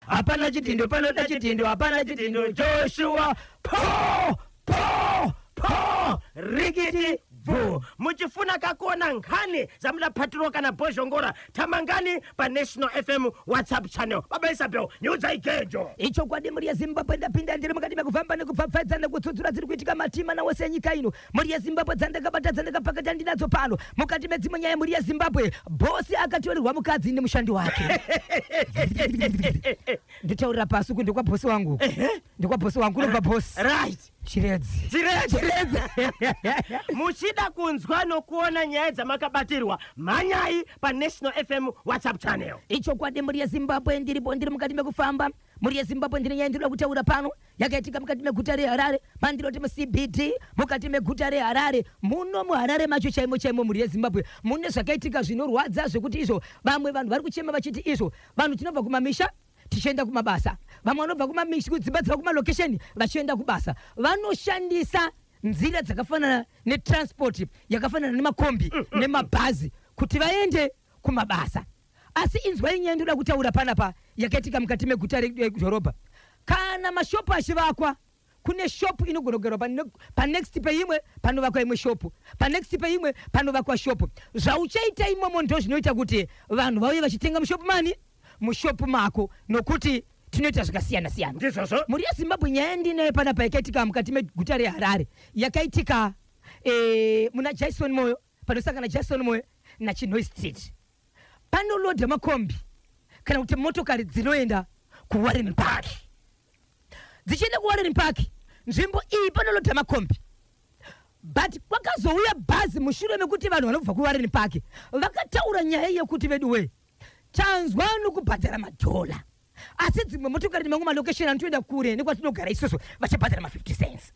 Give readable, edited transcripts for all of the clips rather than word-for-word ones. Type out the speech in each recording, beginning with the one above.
Hapana chidhindo, panoda chidhindo, hapana chidhindo. Joshua, po po po, rikiti bvu. Muchifuna kakuona nkhani zamudaphatirwa kana bhozhongora, tamangani paNational FM WhatsApp channel. Baba Isabel, nyudza igejo. Ichokwadi, mhuri yeZimbabwe, ndapinda ndiri mukati mekufamba nekupfapfaidza nekutsudzura dziri kuitika matima nawose enyika ino. Mhuri yeZimbabwe, dzandakabata, dzandakapakata, ndinadzo pano. Mukati medzimwe nyaya, mhuri yeZimbabwe, bhosi akatorerwa mukadzi nemushandi wake. Nditaurira pasi ku ndekwabhosi wangu, ndekwabhosi wangu, kunobva bhosi. Chiredzi. Chiredzi. Chiredzi. Muchida kunzwa nokuona nyaya dzamakabatirwa, mhanyai paNational FM WhatsApp channel. Ichokwadi, mhuri yeZimbabwe, ndiripo, ndiri mukati mekufamba. Mhuri yeZimbabwe, ndine nyaya ndinoda kutaura pano yakaitika mukati meguta reHarare, mandiroti muCBD, mukati meguta reHarare, muno muHarare macho chaimo chaimo. Mhuri yeZimbabwe, mune zvakaitika zvinorwadza zvekuti izvo vamwe vanhu vari kuchema vachiti izvo vanhu tinobva kumamisha tichienda kumabasa, vamwe vanobva kumamisha, kudzimba dzava kumalokesheni, vachienda kubasa, vanoshandisa nzira dzakafanana netransport yakafanana nemakombi nemabhazi kuti vaende kumabasa. Asi inzwai nyaya ndoda kutaura panapa yakaitika mukati meguta redhorobha. Kana mashopu achivakwa, kune shopu inogona kugarwa panext peimwe, panovakwa imwe shopu panext peimwe, panovakwa shopu. Zvauchaita imomo ndo zvinoita kuti vanhu vauye vachitenga mushopu mani, mushopu mako, nokuti tinoita zvakasiyana siyana. Ndizvozvo. Mhuri yeZimbabwe, nyaya ndinayo panapa yakaitika mukati meguta reHarare, yakaitika muna Jason Moyo, panosangana Jason Moyo naChinhoi Street. Panolodha makombi kana kuti motokari dzinoenda kuWarren Park, dzichienda kuWarren Park. Nzvimbo iyi panolodha makombi, but kwakazouya bhazi mushure mekuti vanhu vanobva kuWarren Park vakataura nyaya yekuti, "Vedu wee, tanzwa nokubhadhara madhola, asi dzimwe motokari nemamwe malokesheni anotoenda kure nekwatinogara isusu vachibhadhara ma50 cents."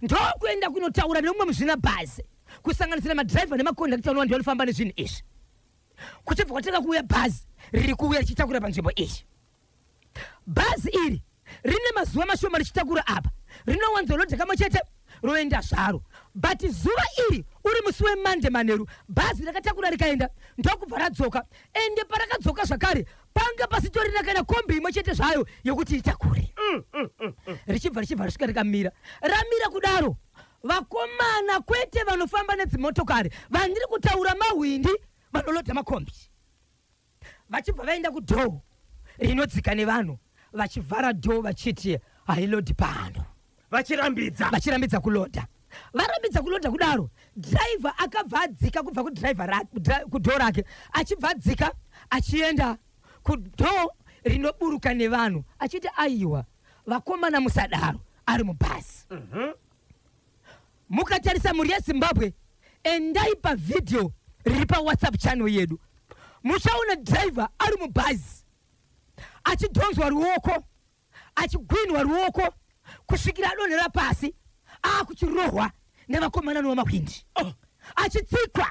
Ndokuenda kunotaura neumwe muzvinabhazi, kusanganisira madhiraivha nemakondakta vanova ndivo vanofamba nezvinhu izvi. Kuchibva kwatanga kuuya bhazi riri kuuya richitakura panzvimbo iyi. Bhazi iri rine mazuva mashoma richitakura apa, rinowanzolodha kamwe chete roenda zvaro. But zuva iri, uri musi weMande manheru, bhazi rakatakura rikaenda, ndokubva radzoka. Ende parakadzoka zvakare, panga pasitorina kana kombi imwe chete zvayo yekuti itakure. Richibva risvika rikamira. Ramira kudaro, vakomana, kwete vanofamba nedzimotokari, vandiri kutaura mahwindi vanolodha makombi, vachibva vaenda kudoor rinodzika nevanhu, vachivhara door vachiti hailodhi pano. Vachirambidza. Vachirambidza kulodha. Varambidza kulodha kudaro, dhiraivha akabva adzika kubva kudoor rake, achibva adzika achienda kudoor rinoburuka nevanhu, achiti, "Aiwa vakomana, musadaro," ari mubhasi. Mukatarisa, mhuri yeZimbabwe, endai pavhidhiyo riri paWhatsApp channel yedu, muchaona dhiraivha ari mubhazi achidhonzwa ruoko, achigwinwa ruoko kusvikira adonhera pasi, aakuchirohwa nevakomana nevamahwindi. Oh. Achitsikwa.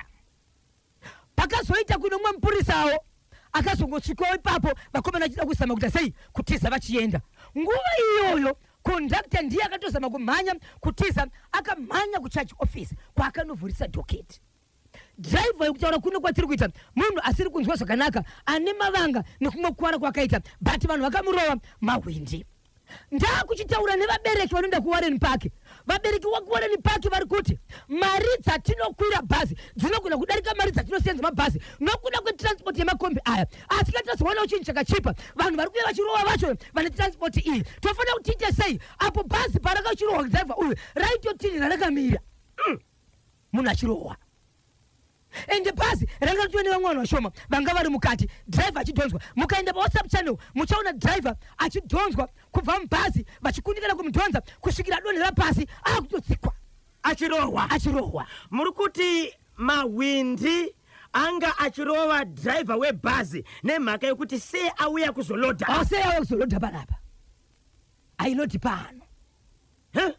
Pakazoita kuno mumwe mupurisawo akazongosvikawo ipapo, vakomana vachida kuzama kuita sei, kutiza vachienda. Nguva iyoyo kondakta ndiye akatozama kumhanya kutiza, akamhanya kucharge office kwaakanovhurisa docket. Dhiraivha yekutaura kuno kwatiri kuita, munhu asiri kunzwa zvakanaka, ane mavanga nekumwe kukwara kwakaita, but vanhu vakamurova mahwindi. Ndakuchitaura nevabereki vanoenda kuWarren Park. Vabereki wakuWarren Park vari kuti mari dzatinokwira bhazi dzinogona kudarika mari dzatinosenza mabhazi nokuda kwetransport yemakombi aya. Asi kana tazoonawo chinhu chakachipa, vanhu vari kuuya vachirova vacho vane transport iyi, tofanira kuti tiite sei? Apo bhazi parakachirohwa dhiraivha uyu, raitotinhira rakamira, munhu achirohwa. Ende bhazi ranga ritori nevamwe vanhu vashoma vanga vari mukati, dhiraivha achidhonzwa. Mukaenda paWhatsApp channel muchaona dhiraivha achidhonzwa kubva mubhazi, vachikundikana kumudhonza kusvikira adonhera pasi, akutotsikwa. Achirohwa. Achirohwa. Muri kuti mahwindi anga achirova dhiraivha webhazi nemhaka yekuti sei auya kuzolodha? Sei auya kuzolodha panapa, ailodhi pano. Huh?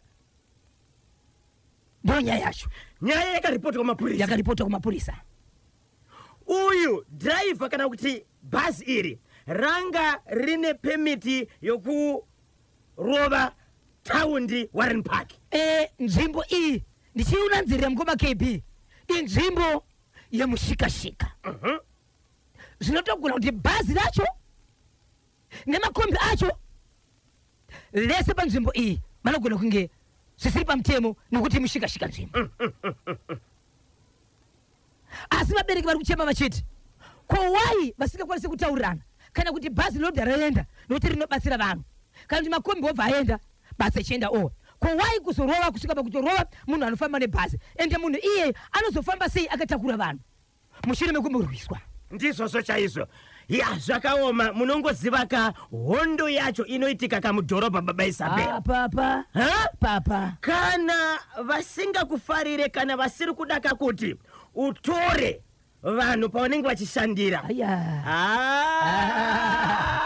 Ndo nyaya yacho. Nyaya yakaripotwa kumapurisa? Yakaripotwa kumapurisa. Uyu dhiraivha kana kuti bhazi iri ranga rine pemiti yokurova taundi Warren Park? Nzvimbo iyi, ndichiunanzirira mukoma KB, inzvimbo yemushikashika. Zvinotogona kuti bhazi racho Nemakombi acho vese panzvimbo iyi vanogona kunge zvisiri pamutemo nokuti mushikashika nzvimbo. Asi vabereki vari kuchema vachiti ko wai vasingakwanisi kutaurirana kana kuti bhazi rinobva raenda nokuti rinobatsira vanhu, kana kuti makombi obva aenda basa ichienda owa. Ko wai kuzorova kusvika pakutorova munhu anofamba nebhazi, ende munhu iyeye anozofamba sei akatakura vanhu mushure mekumborwiswa? Ndizvozvo chaizvo. Ya, zvakaoma. Munongoziva ka, hondo yacho inoitika kamudhorobha, baba Isabel. Ah, papa. Ha? Papa. Kana vasingakufarire, kana vasiri kudaka kuti utore vanhu pavanenge vachishandira, aya. Ah,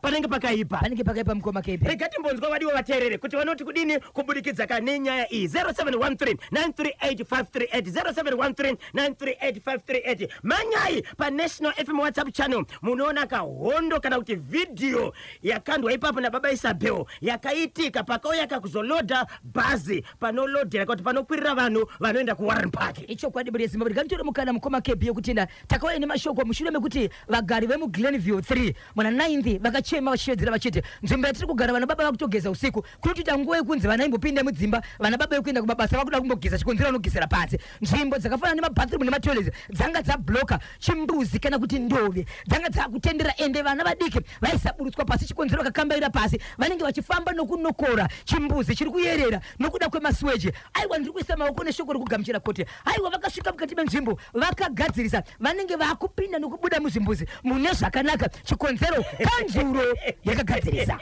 panenge pakaipa. Panenge pakaipa, mukoma Kepe. Rega timbonzwa vadiwa vateerere kuti vanoti kudini kubudikidza kane nyaya iyi. 0713 938 0713 938. Manyai paNational FM WhatsApp channel, munoona kahondo kana kuti vhidhiyo yakandwa ipapo nababa Isabel yakaitika pakauya kakuzolodha bhazi panolodhera kuti panokwirira vanhu vanoenda kuWarren Park. Ichokwadi, buri yeZimbabwe. Ndikanotora mukana, mukoma Kebi, yekutenda takauya nemashoko mushure mekuti vagari vemuGlenview 3 muna 9th vakachema vachishevedzera vachiti nzvimbo yatiri kugara vana baba vakutogeza usiku. Kunotoita nguva yekunzi vana imbopinda mudzimba, vana baba vekuenda kumabasa vakuda kumbogeza, chikonzero vanogezera panze. Nzvimbo dzakafanana nemabathroom nematoilets dzanga dzabloka chimbuzi kana kuti ndove dzanga dzakutendera, ende vana vadiki vaisaburutswa pasi, chikonzero vakakambaira pasi vanenge vachifamba nokunokora chimbuzi chiri kuyerera nokuda kwemasewage. Aiwa, ndiri kuisa maoko neshoko rekugamuchira kuti aiwa, vakasvika mukati menzvimbo vakagadzirisa, vanenge vakupinda nokubuda muzvimbuzi mune zvakanaka, chikonzero kanzuro yakagadzirisa.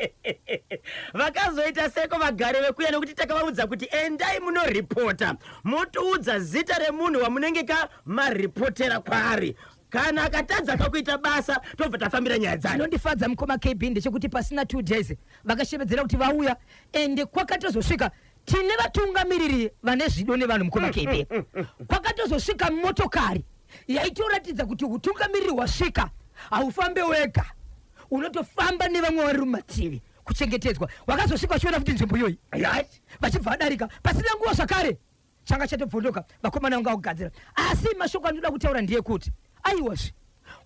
Vakazoita seko vagari vekuya, nekuti takavaudza kuti endai munoripota, motiudza zita remunhu wamunenge kamaripotera kwaari. Kana akatadza kakuita basa, tobva tafambira nyaya dzacho. Chinondifadza, mukoma KB, ndechekuti pasina 2 days vakashevedzera kuti vauya, ende kwakatozosvika tine vatungamiriri vane zvido nevanhu, mukoma KB. Kwakatozosvika motokari yaitoratidza kuti utungamiriri hwasvika. Haufambe wega, unotofamba nevamwe vari mumativi kuchengetedzwa. Wakazosvika vachiona futi nzvimbo iyoyi, vachibva vadarika pasina nguva. Zvakare changa chatobvondoka, vakomana vanga kugadzira. Asi mashoko andinoda kutaura ndeyekuti aiwazve,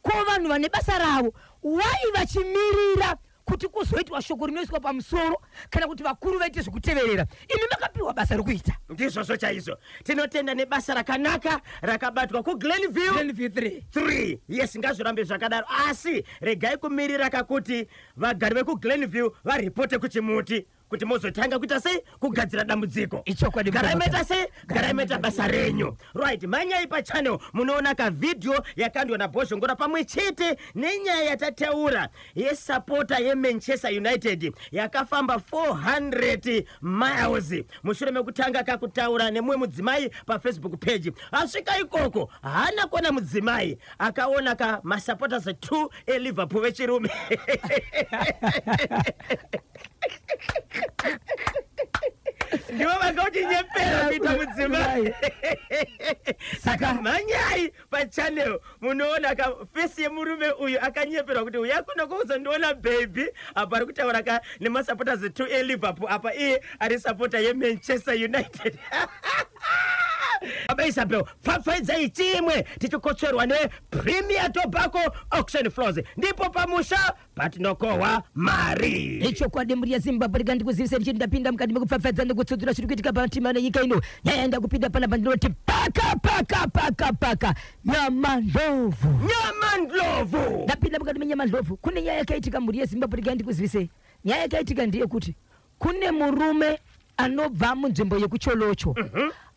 ko vanhu vane basa ravo wai vachimirira kuti kuzoitwa shoko rinoiswa pamusoro kana kuti vakuru vaite zvekuteverera? Imi makapiwa basa rokuita. Ndizvozvo chaizvo. Tinotenda nebasa rakanaka rakabatwa kuGlenview Glenview 3. 3, yes. Ngazvirambe zvakadaro, asi regai kumirira kakuti vagari vekuGlenview varipote kuchimuti kuti mozotanga kuita sei kugadzira dambudziko. Ichokwadi. Garai maita sei, garai maita basa renyu. Right, manyai pachannel, munoona kavhidhiyo yakandwa naBhozhongora pamwe chete nenyaya yatataura yesapota yeManchester United yakafamba 400 miles mushure mekutanga kakutaura nemumwe mudzimai paFacebook page. Asvika ikoko haana kuona mudzimai, akaona ka masupporters 2 eLiverpool vechirume. Ndivo vanga uchinyepera kuita mudzimai. Saka mhanyai pachannel, munoona kafesi yemurume uyu akanyeperwa kuti uya kuno kuzondiona baby, apa ari kutaura ka nemasupporters 2 eLiverpool, apa iye ari sapota yeManchester United. Baba Isabel, pfapfaidzai chimwe tichikotsverwa nePremier Tobacco Auction Floors. Ndipo pamusha patinokohwa mari. Ichokwadi, mhuri yeZimbabwe. Rikandikuzivisa ndichiti ndapinda mukati mekupfapfadza nekutsudzura zviri kuitika patima nenyika ino. Nyaya ndakupinda panapa ndinoti paka paka paka paka Nyamandlovu. Nyamandlovu. Ndapinda mukati meNyamandlovu, kune nyaya yakaitika, mhuri yeZimbabwe. Rikandikuzivisei, nyaya yakaitika ndeyekuti kune murume anobva munzvimbo yekuCholocho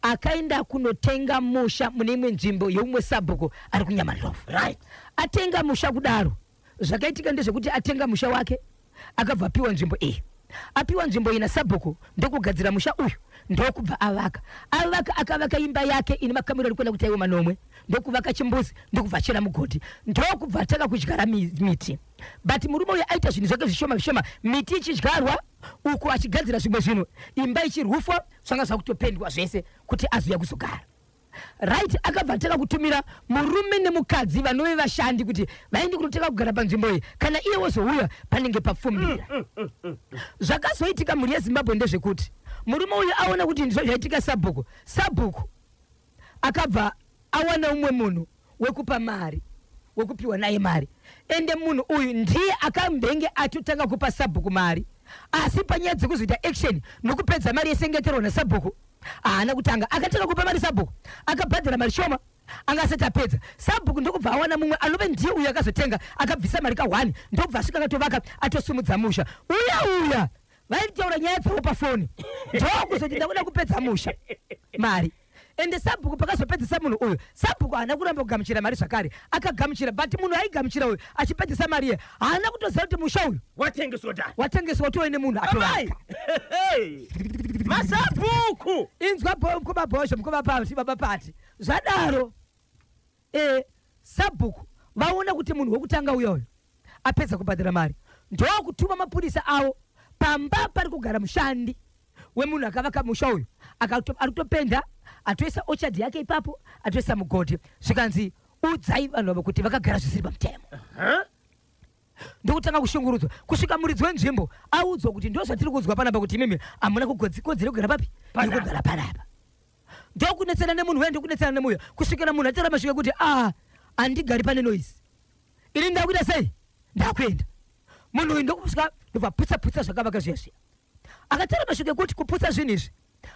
akaenda kunotenga musha mune imwe nzvimbo yeumwe sabhuku ari kuNyamandlovu. Atenga musha kudaro, zvakaitika ndezvekuti atenga musha wake, akabva apiwa nzvimbo iyi. Apiwa nzvimbo iyi nasabhuku, ndokugadzira musha uyu, ndokubva avaka. Avaka, akavaka imba yake ine makamuri ari kuenda kuti aiwe manomwe, ndokuvaka chimbuzi, ndokubva achera mugodhi, ndokubva atanga kudyara miti. But murume uyu aita zvinhu zvake zvishoma zvishoma, miti ichidyarwa uku, achigadzira zvimwe zvinhu, imba ichirufwa, zvanga zvakutopendwa zvese kuti azouya kuzogara. Right, akabva atanga kutumira murume nemukadzi vanove vashandi kuti vaende kunotanga kugara panzvimbo iyi. Kana iye wozouya, panenge papfumbira. Zvakazoitika, mhuri yeZimbabwe, ndezvekuti murume uyu aona kuti ndizvo zvaitika, sabhuku akabva awana umwe munhu wekupa mari. wekupiwa naye mari. Ende munhu uyu ndiye akambenge atotanga kupa sabhuku mari, asi panyaya dzekuzoita action nokupedza mari yesengeterwa nasabhuku haana kutanga. Akatanga kupa mari sabhuku, akabhadhara mari shoma, anga asati apedza. Sabhuku ndokubva awana mumwe anove ndiye uyu akazotenga, akabvisa mari ka1, ndokubva asvika akatovaka, atosumudza musha. Uya uya vaitaura nyaya dzavo pafoni, ndokuzoti ndakuda kupedza musha mari. Ende sabhuku pakazopedzisa munhu uyu, sabhuku haana kuramba kugamuchira mari zvakare, akagamuchira. But munhu aigamuchira uyu achipedzisa mari iye haana kutoziva kuti musha uyu watengeswa dai, watengeswa, utove nemunhu atovaka. Masabhuku. Inzwa mukoma Bhozho, mukoma Pati, baba Pati. Zvadaro sabhuku vaona kuti munhu wekutanga uyoyo apedza kubhadhara mari, ndokutuma mapurisa avo pamba pari kugara mushandi wemunhu akavaka musha uyu, ari kutopenda, atoisa orchard yake ipapo, atoisa mugodhi. Zvikanzi, udzai vanhu avo kuti vakagara zvisiri pamutemo. Ndokutanga kushungurudzwa kusvika muridzi wenzvimbo audzwa kuti ndo zvatiri kuudzwa panapa kuti imimi hamuna kodzero yekugara papi, yekugara panapa. Ndokunetsana nemunhu uya, ndokunetsana nemuya, kusvikira munhu ataura masvika kuti a handigari pane noise ini, ndakuita sei, ndakuenda. Munhu uyu ndokusvika ndobva putsa putsa zvakavaka zviya zviya. Akataura mashoko ekuti kuputsa zvinhu izvi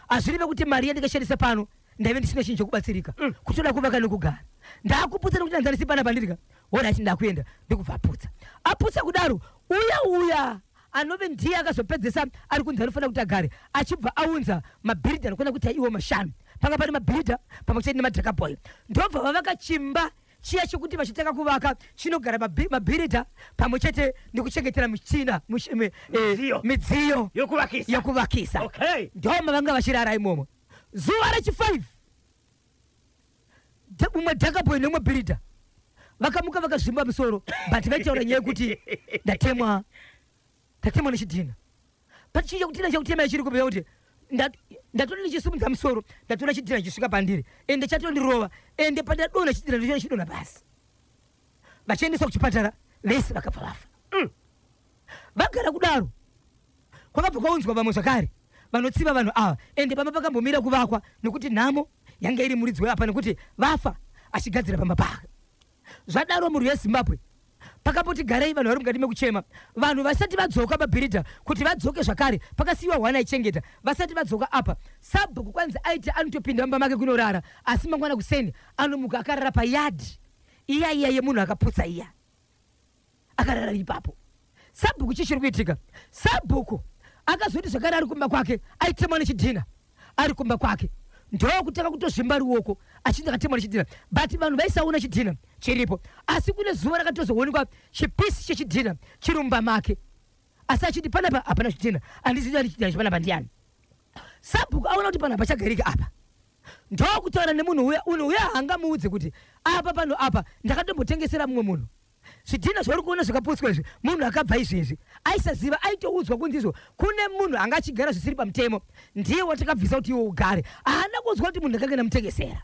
hazvireve kuti mari yandikashandisa pano ndaive ndisina chinhu chokubatsirika, kutoda kuvaka nekugara. Ndakuputsa nekuti ndanzanisi panapa ndirika alright, ndakuenda. Ndokubva aputsa. Aputsa kudaro, uya uya anove ndiye akazopedzesa ari kunzi anofanira kuti agare, achibva aunza mabhiridha anokwana kuti aiwo 5. Panga pane mabhiridha pamwe chete nemadhakaboy, ndobva vavaka chimba chiya chekuti vachitanga kuvaka chinogara mabhiridha pamwe chete nekuchengetera michina, Midziyo. Midziyo yokuvakisa. Yokuvakisa. Ndoma vanga vachirara imomo. Zuva rechi5, umwe dhakaboy nemumwe bhiridha vakamuka vakazvimba musoro, but vaitaura nyaya yekuti ndatemwa, ndatemwa nechidhina. But chinhu chekutina chekutema chiri kubhuya kuti ndatora ndichisimudza musoro, ndatora chidhina chisvika pandiri, ende chatondirova, ende pandadonha chidhina ndochona chidonha pasi. Vachiendeswa kuchipatara, vese vakabva vafa. Vagara kudaro, kwakabva kwaunzwa vamwe zvakare vanotsiva vanhu ava. Ende pamba pakambomira kuvakwa nekuti nhamo yanga iri muridzi weapa nekuti vafa achigadzira pamba pake. Zvadaro, mhuri yeZimbabwe, pakamboti garei vanhu vari mukati mekuchema, vanhu vasati vadzoka, mabhiridha kuti vadzoke zvakare, pakasiyiwa hwana aichengeta. Vasati vadzoka apa, sabhuku kwanzi aiti anotopinda mumba make kunorara, asi mangwana kuseni anomuka akarara payadhi iya iya yemunhu akaputsa iya, akarara ipapo sabhuku. Chii chiri kuitika? Sabhuku akazoti zvakare ari kumba kwake aitemwa nechidhina. Ari kumba kwake ndokutanga kutozvimba ruoko achinzi akatemwa nechidhina, but vanhu vaisaona chidhina chiripo. Asi kune zuva rakatozoonekwa chipisi chechidhina chiri mumba make, asi achiti panapa hapana chidhina, handizivi ani chidhina chipanapa ndiani. Sabhuku aona kuti panhu hapachagarika apa, ndokutaura nemunhu uya. Munhu uya haangamuudze kuti apa pano apa ndakatombotengesera mumwe munhu zvidhina zvauri kuona zvakaputswa izvi, munhu akabva izvezvi aisaziva. Aitoudzwa kunzi izvo kune munhu anga achigara zvisiri pamutemo, ndiye watakabvisa kuti iwe ugare. Haana kunzwa kuti munhu ndakanga ndamutengesera.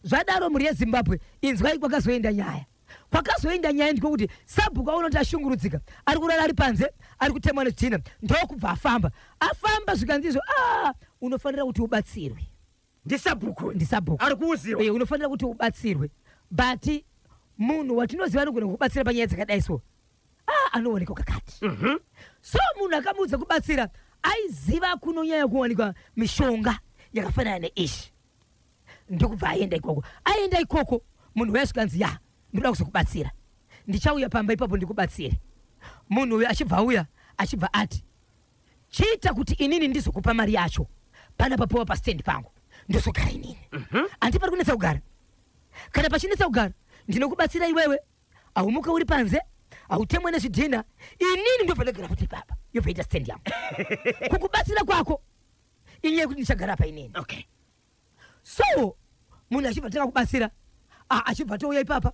Zvadaro, mhuri yeZimbabwe, inzwai kwakazoenda nyaya. Kwakazoenda nyaya ndiko kuti sabhuku aona kuti ashungurudzika, ari kurara ari panze, ari kutemwa nezvidhina, ndokubva afamba. Afamba, zvikanzi izvo a unofanira kuti ubatsirwe. Ndisabhuku. Ndisabhuku. Ari kuuziwa. Unofanira kuti ubatsirwe, but munhu watinoziva anogona kubatsira panyaya dzakadai so anowanikwa kakati. So munhu akamuudza kubatsira aiziva kunonyanya kuwanikwa mishonga yakafanana neizvi, ndokubva aenda ikoko. Aenda ikoko, munhu uya zvikanzi, ya, ndoda kuzokubatsira, ndichauya pamba ipapo ndikubatsire. Munhu uyu achibva auya, achibva ati, chiita kuti inini ndizokupa mari yacho panapa pova pastendi pangu, ndozogara inini. Handi pari kunetsa kugara? Kana pachinetsa kugara, ndinokubatsira iwewe, haumuka uri panze, hautemwe nezvidhina, inini ndobva ndagara kuti ipapa yobva ita stendi yangu. Kukubatsira kwako inyaya yekuti ndichagara pa inini. So munhu achibva tanga kubatsira, achibva touya ipapa,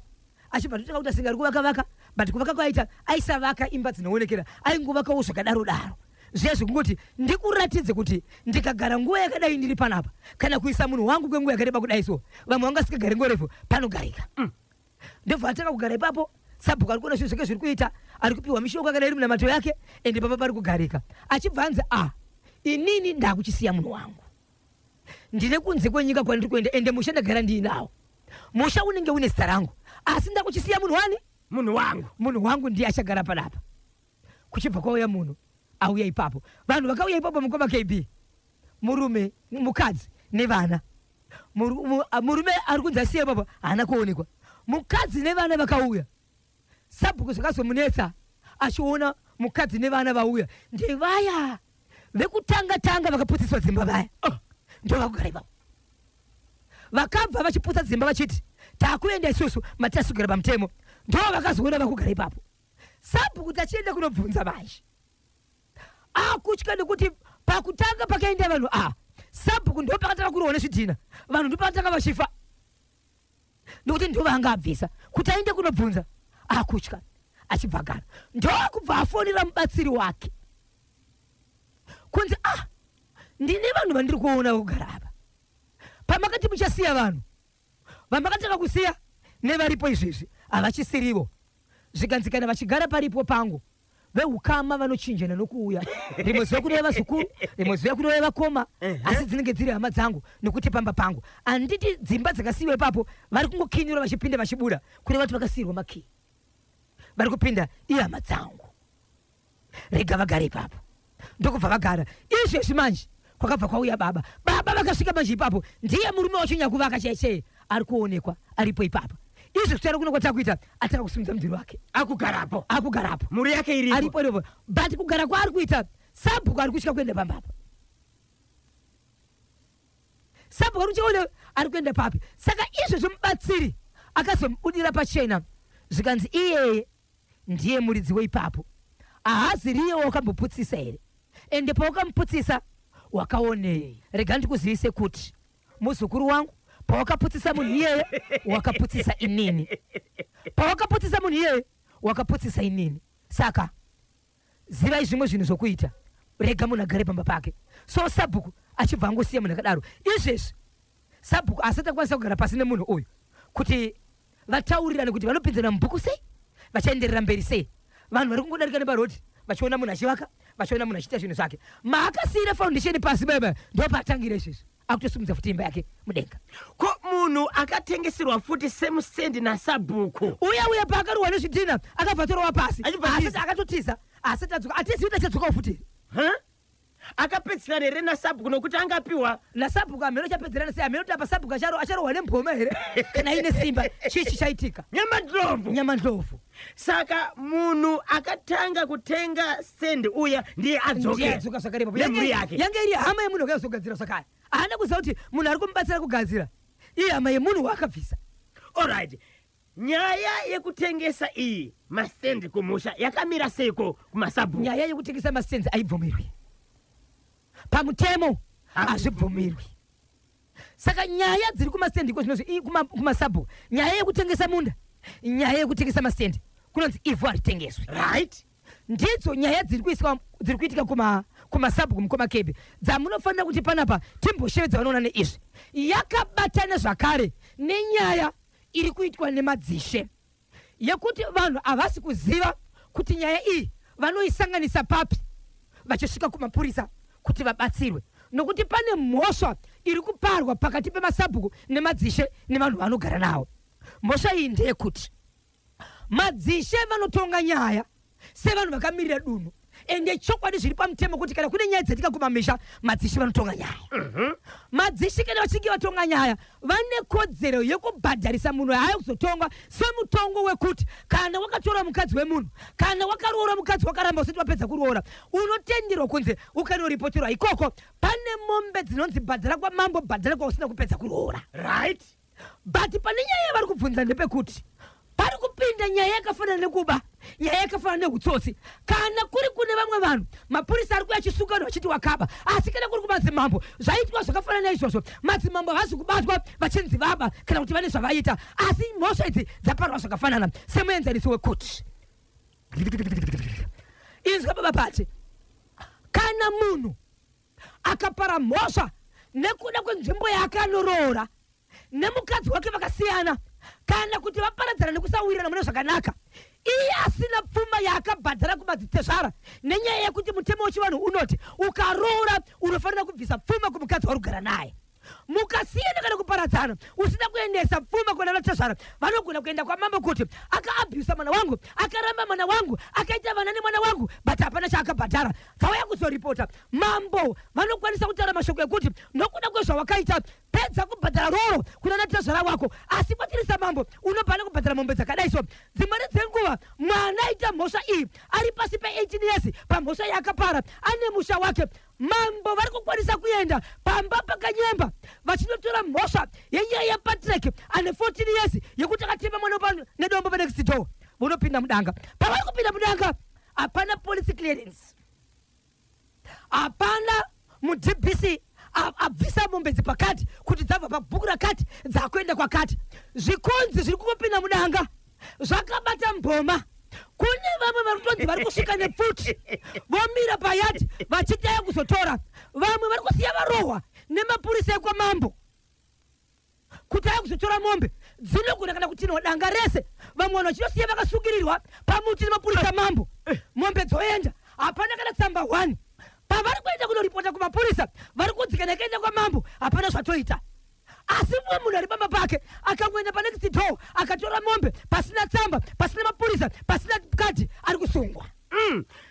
achibva totanga kuti asingari kuvaka vaka, but kuvaka kwaita aisavaka imba dzinoonekera, aingovakawo zvakadaro daro zviya zvekungoti ndikuratidze kuti ndikagara nguva yakadai ndiri panapa, kana kuisa munhu wangu kwenguva yakareba kudai, so vamwe vanga vasikagari nguva refu panogarika. Ndobva atanga kugara ipapo. Sabhuku ari kuona zvinhu zvake zviri kuita, ari kupiwa mishonga kana iri munamato yake, ende papa pari kugarika. Achibva anzi, a inini ndakuchisiya munhu wangu, ndine kunze kwenyika kwandiri kuenda, ende musha ndagara ndiinawo. Musha unenge une zita rangu, asi ndakuchisiya munhu wani? Munhu wangu. Munhu wangu ndiye achagara panapa. Kuchibva kwauya munhu auya ipapo. Vanhu vakauya ipapo, mukoma KB, murume, mukadzi nevana. Murume ari kunzi asiya ipapo haana kuonekwa. Mukadzi nevana vakauya. Sabhuku zvakazomunetsa achiona mukadzi nevana vauya ndevaya vekutanga tanga vakaputsiswa dzimba vaya. Oh. Ndo vakugara ipapo. Vakabva vachiputsa dzimba vachiti takuenda isusu matasugara pamutemo, ndo vakazoona vakugara ipapo. Sabhuku tachienda kunobvunza manje akutya, nekuti pakutanga pakaenda vanhu ava, sabhuku ndo pakatanga kurohwa nezvidhina, vanhu ndo pakatanga vachifa, nekuti ndo vanga abvisa. Kuti aende kunobvunza akutya, achibva agara, ndokubva afonera mubatsiri wake kunzi, "Ah, ndine vanhu vandiri kuona kugara apa. Pamakati muchasiya vanhu vamakatanga kusiya nevaripo izvezvi havachisirivo." Zvikanzi kana vachigara paripo pangu, veukama vanochinjana nokuuya, rimwe zuva kunouya vazukuru, rimwe zuva kunouya vakoma, asi dzinenge dziri hama dzangu, nekuti pamba pangu handiti dzimba dzakasiyiwa ipapo vari kungokinyura vachipinda vachibuda, kureva kuti vakasiyirwa makii, vari kupinda ihama dzangu, rega vagare ipapo. Ndokubva vagara. Izvezvi manje kwakabva kwauya baba. Baba vakasvika manje ipapo ndiye murume wacho nyakuvaka chaichaiye ari kuonekwa aripo ipapo. Izvi kutaura kuno kwatakuita, atanga kusimudza mudhuri wake. Akugarapo. Akugarapo. Mhuri yake iripo. Aripo iripo, but kugara kwaari kuita, sabhuku ari kutya kuenda pambapa. Sabhuku ari kutya kuenda, ari kuenda papi? Saka izvezvo mubatsiri akazomubudira pachena, zvikanzi iyeye ndiye muridzi weipapo. Haazi riye wakamboputsisa here? Ende pawakamuputsisa wakaonei? Rega ndikuzivise kuti muzukuru wangu, pawakaputsisa munhu iyeye wakaputsisa inini, pawakaputsisa munhu iyeye wakaputsisa inini. Saka zivai zvimwe zvinhu zvokuita, rega munhu agare pamba pake. So sabhuku achibva angosiya munhu akadaro. Izvezvi sabhuku asati akwanisa kugara pasi nemunhu uyu kuti vataurirane kuti vanopinzana mubhuku sei, vachaenderera mberi sei. Vanhu vari kungodarika neparodi vachiona munhu achivaka, vachiona munhu achiita zvinhu zvake. Maakasiyira foundation pasi baba, ndopaatangira izvezvi akutosimudza futi imba yake mudenga. Ko munhu akatengeserwa futi same stand nasabhuku? Uya uya paakarohwa nezvidhina akabva atorowa pasi. Achibva Asati atiza. akatotiza, asati adzoka. Atizivi kuti achadzokawo futi here. Huh? Akapedzisira here nasabhuku, nokuti angapiwa? Nasabhuku hameno chapedzerana sei, hameno kuti apa sabhuku acharohwa nemboma here kana ine simba. Chii chichaitika? Nyamandlovu. Nyamandlovu. Saka munhu akatanga kutenga stand uya ndiye Ndiye adzokera adzoka zvakare ipapo. nemhuri yake. Yange iri hama yemunhu wakazogadzira zvakare. Haana kuziva kuti munhu ari kumubatsira kugadzira ihama yemunhu waakabvisa. Alright, nyaya yekutengesa iyi masendi kumusha yakamira seiko kumasabhuku? Nyaya yekutengesa masenzi aibvumirwi pamutemo, hazvibvumirwi. Saka nyaya dziri kumasendi iko zvinozvi kumasabhuku, nyaya yekutengesa munda, nyaya yekutengesa masendi, kunonzi ivhu haritengeswi. Ndidzo nyaya dziri kuiswa, dziri kuitika kumasabhuku, mukoma Kebe, dzamunofanira kuti panapa timboshevedza vanoona neizvi. Yakabatana zvakare nenyaya iri kuitwa nemadzishe yekuti vanhu havasi kuziva kuti nyaya iyi vanoisanganisa papi vachisvika kumapurisa kuti vabatsirwe, nokuti pane mhosva iri kuparwa pakati pemasabhuku nemadzishe nevanhu vanogara navo. Mhosva iyi ndeyekuti madzishe vanotonga nyaya sevanhu vakamirira dunhu, ende chokwadi zviri pamutemo kuti kana kune nyaya dzatika kumamisha, madzishe vanotonga nyaya. Madzishe kana vachinge vatonga nyaya, vane kodzero yekubhadharisa munhu haaya kuzotonga, semutongo wekuti kana wakatora mukadzi wemunhu, kana wakaroora mukadzi wakaramba usati wapedza kuroora, unotenderwa kunzi ukanoripoterwa ikoko pane mombe dzinonzi bhadhara kwamambo, bhadhara kwausina kupedza kuroora. But pane nyaya yavari kubvunza ndepekuti pari kupinda nyaya yakafanana nekuba, nyaya yakafanana neutsotsi. Kana kuri kune vamwe vanhu, mapurisa ari kuya achisunga vanhu vachiti wakaba, asi kana kuri kumadzimambo zvaitwa zvakafanana naizvozvo, madzimambo havasi kubatwa vachinzi vaba kana kuti vane zvavaita, asi mhosva idzi dzaparwa zvakafanana. Semuenzaniso wekuti, inzwa baba pati, kana munhu akapara mhosva nekuda kwenzvimbo yaakanoroora nemukadzi wake vakasiyana, kana kuti vaparadzana nekusawirirana mune zvakanaka, iye asina pfuma yaakabhadhara kumadzitezvara, nenyaya yekuti mutemo wechivanhu unoti ukaroora unofanira kubvisa pfuma kumukadzi wauri kugara naye. Mukasiyana kana kuparadzana usina kuendesa pfuma kuna vatezvara, vanogona kuenda kwamambo kuti akaabhusa mwana wangu, akaramba mwana wangu, akaita vana nemwana wangu, but hapana chaakabhadhara. Vauya kuzoripota mambo, vanokwanisa kutaura mashoko ekuti nokuda kwezvawakaita, pedza kubhadhara roro kuna natezvara wako, asi kwatirisa mambo unobhana kubhadhara mombe dzakadai. So dzimweni dzenguva mwana aita mhosva iyi ari pasi pe18 years, pamhosva yaakapara ane musha wake. Mambo vari kukwanisa kuenda pamba pakanyemba vachinotora mhosva yenyaya yaPatrick ane 14 years yekuti akatema mwana nedombo panext door. Vonopinda mudanga. Pavari kupinda mudanga, hapana police clearance, hapana muDBC abvisa mombe dzepakati kuti dzabva pabhuku rakati dzakuenda kwakati. Zvikonzi zviri kungopinda mudanga zvakabata mboma. Kune vamwe vari kutonzi vari kusvika nepfuti, vomira payadhi vachitaya kuzotora. Vamwe vari kusiya varohwa nemapurisa ekwamambo kuti aya kuzotora mombe dzinogona kana kutinwa danga rese. Vamwe vanhu vachinosiya vakasungirirwa pamuti nemapurisa mambo, mombe dzoenda, hapana kana tsamba 1. Pavari kuenda kunoripota kumapurisa, vari kunzi kana ikaenda kwamambo hapana zvatoita. Asi mumwe munhu ari pamba pake akangoenda panext door akatora mombe pasina tsamba, pasina mapurisa, pasina kadhi, ari kusungwa.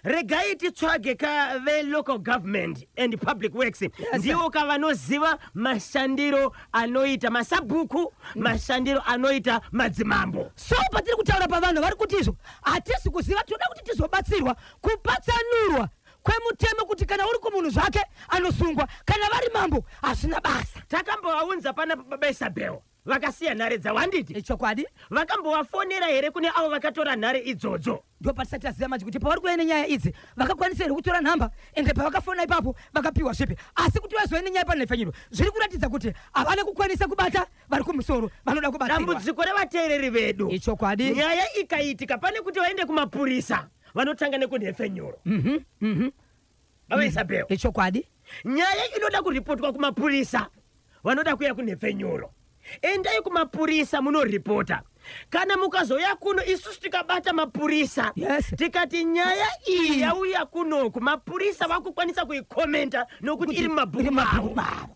Regai titsvage ka velocal government and public works, ndivo ka vanoziva mashandiro anoita masabhuku, mashandiro anoita madzimambo. So patiri kutaura pavanhu vari kuti izvo hatisi kuziva, toda kuti tizobatsirwa kupatsanurwa kwemutemo kuti kana uri kumunhu zvake anosungwa, kana vari mambo hazvina basa. Takambovaunza pana baba Isabel, vakasiya nhare dzawanditi. Ichokwadi. Vakambovafonera here kune avo vakatora nhare idzodzo? Ndo patisati taziva manje kuti pavari kuuya nenyaya idzi vakakwanisa here kutora nhamba, ende pavakafona ipapo vakapiwa zvipi. Asi kuti vazouya nenyaya panhepfenyuro, zviri kuratidza kuti havana kukwanisa kubata vari kumusoro vanoda kubatsirwa. Dambudziko revateereri vedu, Ichokwadi. nyaya ikaitika, pane kuti vaende kumapurisa, vanotanga nekunhepfenyuro. Baba Isabel, Ichokwadi. nyaya inoda kuripotwa kumapurisa, vanoda kuya kunhepfenyuro. Endai kumapurisa munoripota. Kana mukazoya kuno, isusu tikabata mapurisa, tikati nyaya iyi yauya kunoku, mapurisa vakukwanisa kuikomenta nokuti iri mumabhuku Iri mumabhuku mavo. Mavo.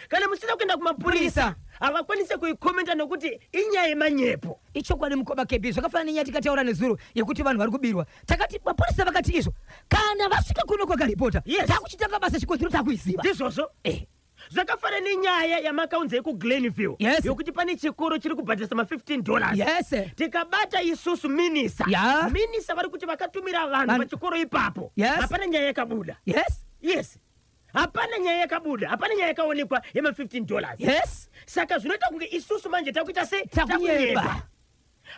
Kana musina kuenda kumapurisa, havakwanisi kuikomenta nokuti inyaya yemanyepo. Ichokwadi, mukoma KB. Zvakafanana nenyaya tikataura nezuro yekuti vanhu vari kubirwa. Takati mapurisa vakati izvo kana vasvika kuno kwakaripota, takuchitanga basa, chikonzero takuiziva. Ndizvozvo. Zvakafanana nenyaya yamakaunza yekuGlenview, yokuti pane chikoro chiri kubhadharisa ma15 dollars. Tikabata isusu minisa, minisa vari kuti vakatumira vanhu pachikoro ipapo. Hapana nyaya yakabuda. Yes, hapana nyaya yakabuda, hapana nyaya yakaonekwa yema15 dollars. Saka zvinoita kunge isusu manje takuita se Takunyeba. Takunyeba.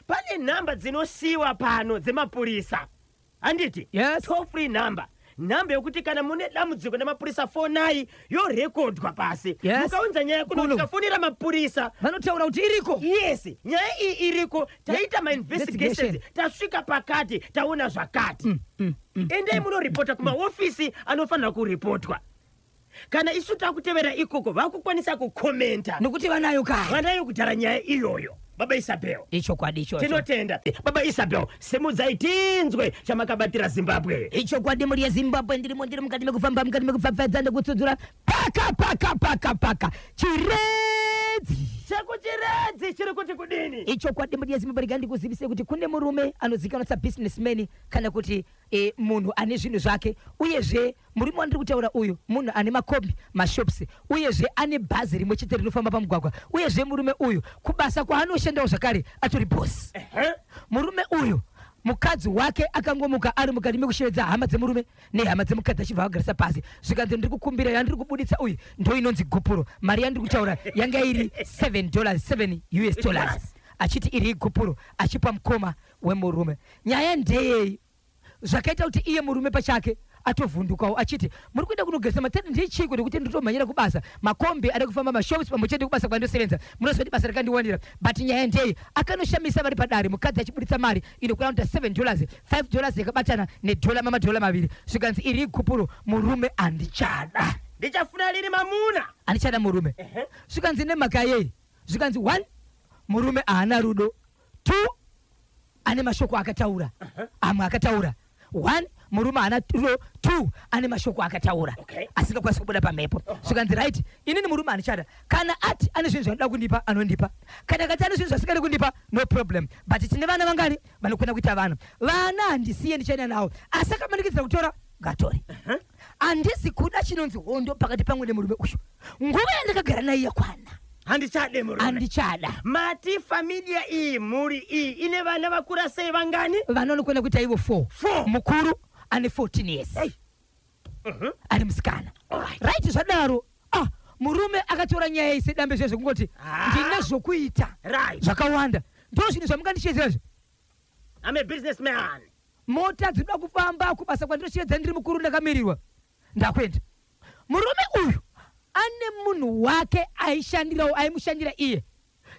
Pane nhamba dzinosiyiwa pano dzemapurisa, handiti? Toll free number, nhamba yekuti kana mune dambudziko nemapurisa, fonai, yorekodwa pasi. Mukaunza nyaya kuno, Kuno. tikafonera mapurisa, vanotaura kuti iriko. Yes, nyaya iyi iriko, taita mainvestigations, Investigation. tasvika pakati, taona zvakati. Endai munoripota kumaofisi anofanira kuripotwa. Kana isu takutevera ikoko, vakukwanisa kukomenta nokuti vanayo kare. Vanayo kudhara nyaya iyoyo, baba Isabel. Ichokwadi ichocho. Tinotenda, baba Isabel. Simudzai tinzwe chamakabatira Zimbabwe. Ichokwadi, mhuri yeZimbabwe, ndirimo, ndiri mukati mekufamba, mukati mekupfapfaidza nekutsudzura paka paka paka paka Chiredzi. Chekuchiredzi chiri kuti kudini? Ichokwadi, mhuri yeZimbabwe, rega ndikuzivise kuti kune murume anozivikanwa sabusinessman, kana kuti munhu ane zvinhu zvake. Uyezve murume wandiri kutaura uyu munhu ane makombi, mashops, uyezve ane bhazi rimwe chete rinofamba pamugwagwa. Uyezve murume uyu kubasa kwaanoshandawo zvakare atori bosi. Murume uyu, mukadzi wake akangomuka ari mukati mekushevedza hama dzemurume nehama dzemukadzi, achibva vagarisa pasi, zvikanzi, "Ndiri kukumbira yandiri kubuditsa uyu ndo inonzi gupuro. Mari yandiri kutaura yanga iri $7, 7 US dollars, achiti iri igupuro, achipa mukoma wemurume. Nyaya ndeyei? Zvakaita kuti iye murume pachake atovhundukawo, achiti, "Muri kuenda kunogeza matete ndechiko? Nekuti ndinotomhanyira kubasa, makombi ari kufamba, mashops pamwe chete kubasa kwandosevenza. Munoziva kuti basa rakandiwanira." But nyaya ndei? Akanoshamisa vari padare, mukadzi achibuditsa mari inokwana kuita $7, $5 yakabatana nedhola, mamadhola maviri, zvikanzi, "Iri igupuro, murume handichada." Ndichafuna riri mamuna. Handichada murume. Zvikanzi, "Nemhaka yei?" Zvikanzi, "One, murume haana rudo. Two, ane mashoko akataura amwe akataura. One, Murume haana ro two, ane mashoko akataura asingakwanisi kubuda pamhepo. Zvikanzi, right, inini murume handichada. Kana ati ane zvinhu zvanoda kundipa, anondipa. Kana akati ane zvinhu zvasingadi kundipa, no problem. But tine vana vangani vanokona kuita vana? Vana handisiye, ndichaenda navo. Asi akamanikidzira kutora, ngatore. Handisi kuda chinonzi hondo pakati pamwe nemurume uyu. Nguva yandakagara naye yakwana. Handichade murume. Handichada. Mati familia iyi, mhuri iyi ine vana vakura sei, vangani? Vana vanokona kuita ivo 4. Four. Mukuru ane 14 years. Hey. Ari musikana. Right, zvadaro, ah, murume akatora nyaya iyi sedambe zvezvo kungoti ndine zvokuita zvakawanda, ndo zvinhu zvamungandichiedzera izvo. I'm a businessman. Mota dzinoda kufamba kubasa kwandinochiedza, ndiri mukuru, ndakamirirwa, ndakuenda. Murume uyu ane munhu wake aishandirawo, aimushandira iye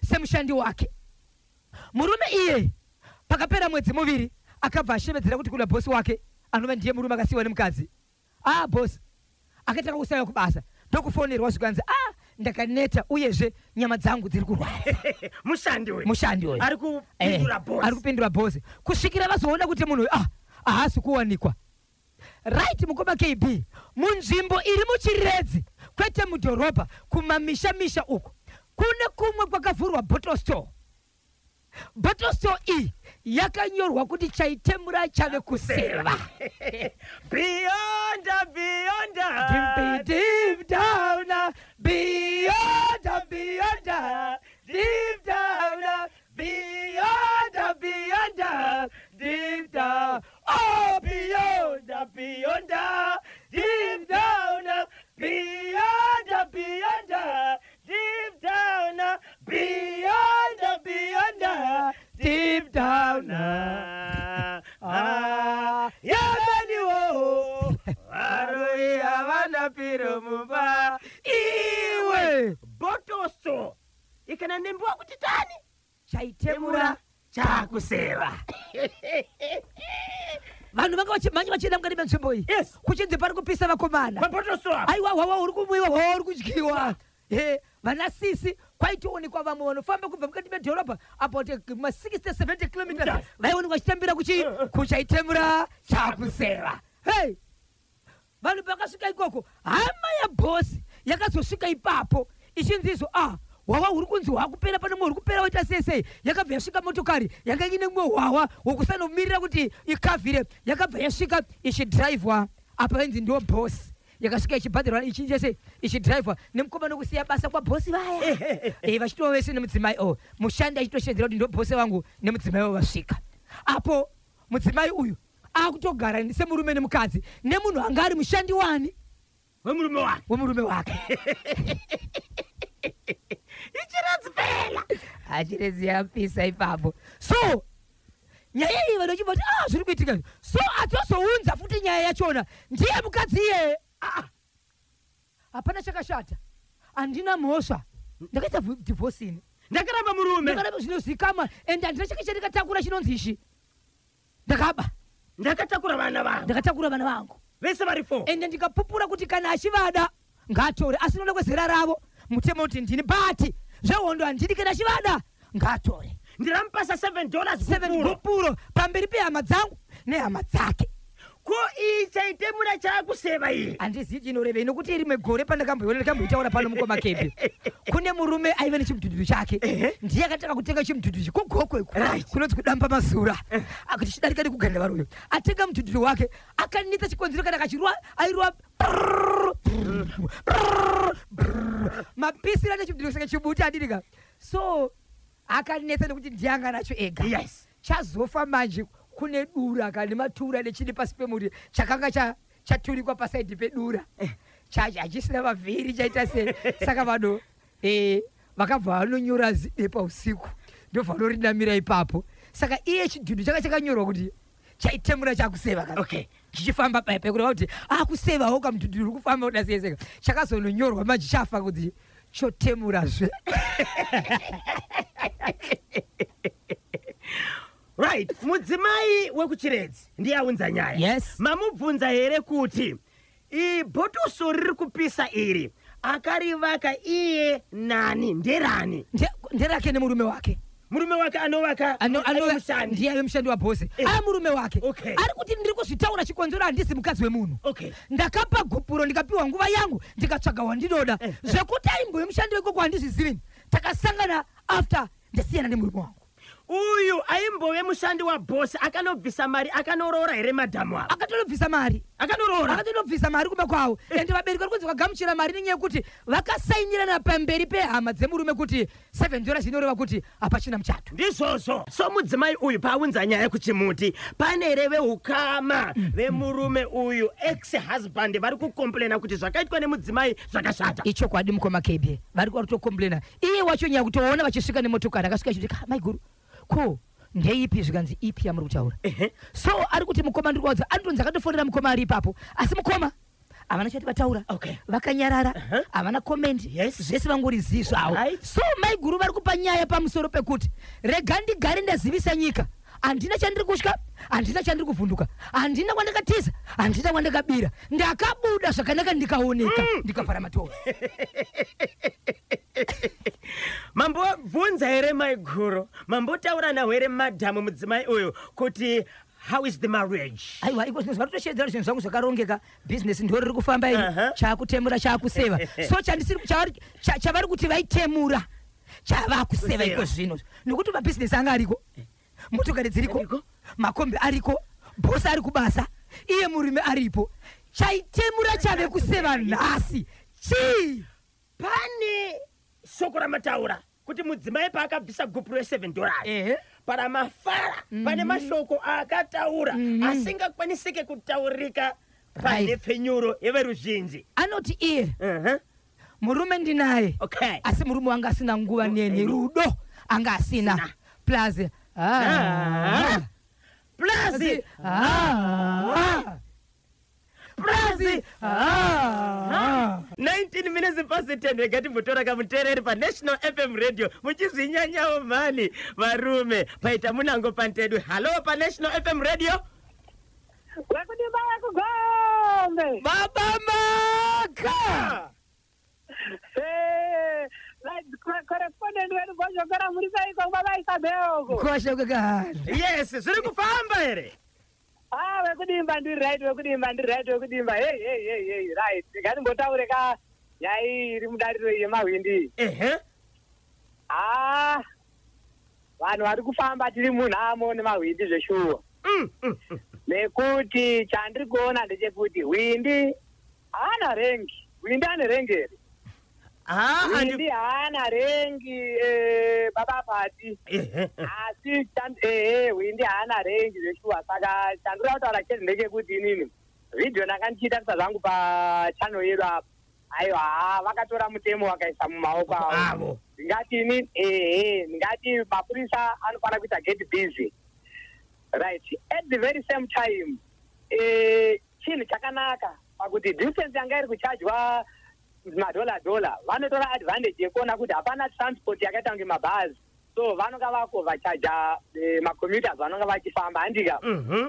semushandi wake. Murume iye pakapera mwedzi 2 akabva ashevedzera kuti kuna bhosi wake, anova ndiye murume akasiyiwa nemukadzi, "Ah, bhosi," akatanga kusauya kubasa. Ndokufonerwa, zvikanzi, "Ah, ndakaneta, uyezve nyama dzangu dziri kurwadza." Mushandi uyu. Mushandi uyu. Ari kupindura boss. Ari kupindura bhosi kusvikira vazoona kuti munhu uyu, ah, haasi kuwanikwa. Right, mukoma KB, munzvimbo iri muChiredzi, kwete mudhorobha, kumamisha-misha uko, kune kumwe kwakavhurwa bottle store. Bottle store iyi yakanyorwa kuti "Chaitemura chave kuseva." Beyond, beyond. Deep, deep down, beyond, beyond, deep down, beyond, beyond, deep down, oh, beyond, beyond, deep down, beyond, beyond, deep down, beyond, beyond, deep down. Ah, yamaniwo varoi havana piro mumba. Iwe. Bottle store ikana nembiwa kuti tani? "Chaitemura Chakuseva." Vanhu vanga vachimhanya vachienda mukati menzvimbo iyi. Kuchinzi pari kupisa, vakomana. Pabottle store apa. Aiwa, hwawa huri kumwiwa, hwawa huri kudyiwa. He, vana sisi, kwaitoonekwa vamwe vanofamba kubva mukati medhorobha about ma60 70 kilometers, vaionekwa vachitambira kuchi kuChaitemura Chakuseva. Hei, vanhu pakasvika ikoko, hama yabhosi yakazosvika ipapo ichinzi izvo, ah, hwawa huri kunzi hwakupera, pane mumwe huri kupera, waita sei sei. Yakabva yasvika motokari yanga ine mumwe hwawa hwokusanomirira kuti ikavhire. Yakabva yasvika ichidhiraivhwa apa, vainzi ndo bhosi. Yakasvika ichibhadharwa, ichiita sei, ichidhiraivhwa nemukomana wekusiya basa kwabhosi vaya. Vachitova vese nemudzimai o mushandi, achitoshedzera kuti ndo bhosi vangu nemudzimai wavo vasvika apo. Mudzimai uyu akutogara semurume nemukadzi nemunhu anga ari mushandi wani? Wemurume wake. Wemurume wake. IChiredzi pela. AChiredzi yapisa ipapo. So nyaya iyi vanhu vachibva kuti, ah, zviri kuitika izvi. So atozounza futi nyaya yachona ndiye mukadzi iyeye. Ah, hapana chakashata, handina mhosva, ndakaita divorce ini. Ndakaramba murume. Ndakaramba, zvinozikamwa, and handina chake chandikatakura chinonzi ichi ndakaba. Ndakatakura vana vangu. Ndakatakura vana vangu. Vese vari four. Ende ndikapupura kuti kana achivada ngaatore, asi noda kwezera ravo mutemo kuti ndini, but zvehondo handidi. Kana achivada ngaatore. Ndiramupasa $7. 7 Gupuro. Gupuro pamberi pehama dzangu nehama dzake. Ko iyi "Chaitemura chaakuseva" iyi? Handizivi chinorevei, nokuti rimwe gore pandakamboiona, ndikamboitaura pano, mukoma Kepi, kune murume aiva nechimudhudhudhu chake. Ndiye akatanga kutenga chimudhudhudhu kuGokwe uku, kunonzi kudamba mazura, akuti chidarika nekuganda varume. Atenga mudhudhudhu wake, akanitsa chikonzero kana akachirwa, airwa mapisiro ane chimudhudhudhu, saka chibuti adirika. So akanetsa nekuti ndiye anga nacho ega. Chazofa manje kune dura kane matura nechini pasi pemuti, chakanga chaturikwa pasaidhi pedura. Hachisina mavhiri, chaita sei. Saka vanhu vakabva vanonyora zibepa usiku, ndobva vanorinamira ipapo. Saka iye chidhudhu changa chakanyorwa kuti "Chaitemura chakuseva" kana chichifamba paipai, kureva kuti akusevawo kamudhudhu uri kufamba kuda sei. Saka chakazononyorwa manje chafa kuti "Chotemurazve". Right, mudzimai wekuChiredzi ndiye aunza nyaya. Yes. Mamubvunza here kuti ibhotoso riri kupisa iri akarivaka iye nani, nderani? Nderake nemurume wake. Murume wake anovaka mushandi. Ndiye ave mushandi wabhosi. Eh. A murume wake ari kuti ndiri kuzvitaura chikonzero, handisi mukadzi wemunhu. Ndakapa gupuro, ndikapiwa nguva yangu, ndikatsvaga wandinoda. Zvekuti aimbove mushandi wekoko handizvizivi. Takasangana after ndasiyana nemurume wangu. Uyu aimbove mushandi wabhosi akanobvisa mari akanoroora here madhamu ava? Akatonobvisa mari. Akanoroora. Akatonobvisa mari kumba kwavo, ende vabereki vari kunzi vagamuchira mari nenyaya yekuti vakasainirana pamberi pehama dzemurume kuti $7 inoreva kuti hapachina muchato. Ndizvozvo. So mudzimai uyu paunza nyaya kuchimuti, pane here veukama vemurume uyu, ex husband, vari kukomplena kuti zvakaitwa nemudzimai zvakashata? Ichokwadi, mukoma KB, vari kutokomplena. Iye wacho nyaya kutoona vachisvika nemotokari, akasvika achiti, "Ka, maiguru, ko ndeipi?" Zvikanzi, "Ipi yamuri kutaura?" So ari kuti, "Mukoma, ndiri kuvaudza." Anotonzi akatofonera mukoma ari ipapo, asi mukoma havana chati vataura. Vakanyarara. Havana comment. Zvese vangori zii zvavo. So maiguru vari kupa nyaya pamusoro pekuti rega ndigare ndazivisa nyika, handina chandiri kutya, handina chandiri kuvhunduka, handina kwandakatiza, handina kwandakabira. Ndakabuda zvakanaka, ndikaoneka, ndikavhara matoro. Mambobvunza here maiguru, mambotaura nawo here madhamu, mudzimai uyu, kuti how is the marriage? Aiwa, iko zvinhu zvaritoshedzera, zvinhu zvangu zvakarongeka, bhizinesi ndo riri kufamba iri. Chaakutemura chaakuseva. So chandisiri chavari kuti vaitemura chavakuseva. Kuseva. Iko zvino nokuti mabhizinesi anga ariko, motokari dziriko, Ariko. makombi ariko, bhosi ari kubasa, iye murume aripo. Chaitemura chave kuseva nhasi chii? Pane shoko ramataura kuti mudzimai paakabvisa gupuro ye$7, paramafara, pane mashoko aakataura asingakwanisike kutaurika panhepfenyuro yeveruzhinji. Anoti iye, murume ndinaye, asi murume wanga asina nguva neni, rudo anga asina. Sina. Plus Ah. Plus Ah. Plus Ah. 19 minutes past 10. Rega timbotora kamuteereri paNational FM Radio. Muchizvinyanyawo mhani varume, paita munango pantedu. Hallo paNational FM Radio. Wekudimba, wekugombe. Baba Maka. Correspondent wedu Bhozhongora, muri saiko baba Isabelko? Kosha kwekahana. Yes, zviri kufamba here? Ah, wekudimba, ndiri right. Wekudimba, ndiri right. Wekudimba, hey hey hey hey, right. Ngatimbotaure ka nyaya iyi iri mudariro yemahwindi. Ah, vanhu vari kufamba tiri munhamo nemahwindi zveshuwa, nekuti chandiri kuona ndechekuti hwindi haana rengi. Hwindi ane rengi here? Ah, Hwindi haana rengi, baba Pati. Asi ehe, hwindi haana rengi zveshuwa. Saka chandiri kutaura chete ndechekuti inini vhidhiyo ndanga ndichiitarisa zvangu pachannel yedu apa. Aiwa, haa, vakatora mutemo vakaisa mumaoko avo. Avo. Ndingati ini, ehe, ndingati mapurisa anofanira kuita get busy, right? At the very same time, chinhu chakanaka pakuti distance yanga iri kuchajwa madhola dhola, vanotora advantage yekuona kuti hapana transport yakaita kunge mabhazi, so vanonga vakovachaja macommuters vanonga vachifamba, handika?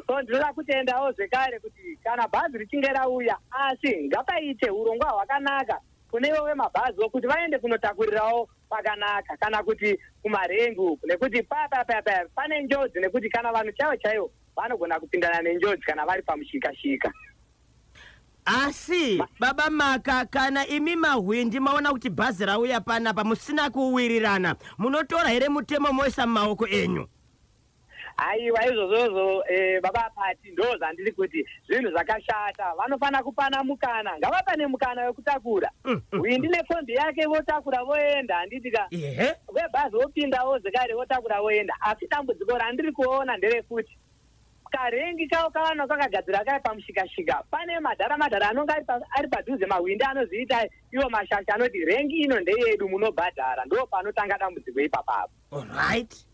So ndinoda kutendawo zvekare kuti kana bhazi richinge rauya, asi ngapaite urongwa hwakanaka kune ivo vemabhaziwo kuti vaende kunotakurirawo pakanaka, kana kuti kumarengi uku, nekuti paya paya pane njodzi, nekuti kana vanhu chaivo chaivo vanogona kupindana nenjodzi kana vari pamushikashika. Asi baba Maka, kana imi mahwindi maona kuti bhazi rauya panapa musina kuwirirana, munotora here mutemo moisa mumaoko enyu? Aiwa, izvozvozvo, baba Pati, ndo zvandiri kuti zvinhu zvakashata. Vanofanira kupana mukana, ngavapane mukana wekutakura. Hwindi nekombi yake votakura voenda, handiti ka? Vebhazi vopindawo zvekare, votakura voenda. Asi dambudziko randiri kuona nderekuti karengi kavo kavanenge kakagadzira kai pamushikashika, pane madhara madhara anonge ari padhuze, mahwindi anozviita iwo mashasha, anoti rengi ino ndeyedu, munobhadhara. Ndo panotanga dambudziko ipapapo. Alright.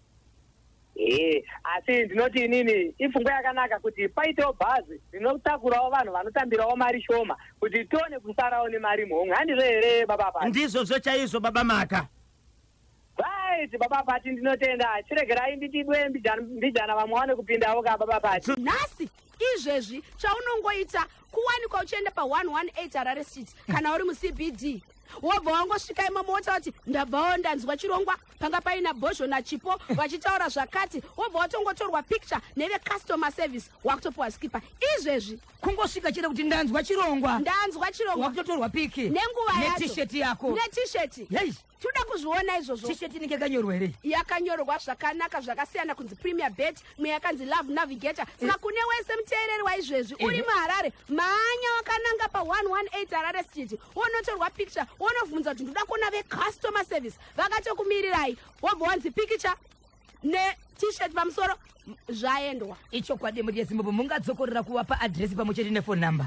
Ee, asi ndinoti inini ipfungwa yakanaka kuti paitewo bhazi rinotakurawo vanhu vanotambirawo mari shoma, kuti tione kusarawo nemari muhomwe. Handizvo here, baba Pati? Ndizvozvo chaizvo, baba Maka. Right, baba Pati, ndinotenda. Chiregerai nditidwe mbijana mbijana, vamwe wane kupindawo ka, baba Pati. Nhasi izvezvi chaunongoita kuwanikwa uchienda pa118 Harare Street kana uri muCBD. Wobva wangosvika imomo wotaura kuti ndabvawo ndanzwa chirongwa panga paina Bhozho naChipo vachitaura zvakati. Wobva watongotorwa picture nevecustomer service, wakutopiwa skipa izvezvi. Kungosvika chete kuti ndanzwa chirongwa, ndanzwa chirongwa, wakutotorwa pic nenguva yacho. Netisheti yako. Netisheti. Yei. Toda kuzviona izvozvo. Tisheti inenge yakanyorwa here? Yakanyorwa zvakanaka, zvakasiyana, kunzi Premier Bet, mwe yakanzi Love Navigator. Saka kune wese muteereri waizvezvi uri muHarare, mhanya wakananga pa118 Harare Street, wonotorwa picture, wonobvunza kuti ndoda kuona vecustomer service. Vakatokumirirai. Wobva wanzi pikicha neT-shirt pamusoro, zvaendwa. Ichokwadi. Muri yeZimbabwe, mungadzokorera kuvapa adhiresi pamwe chete nefone number?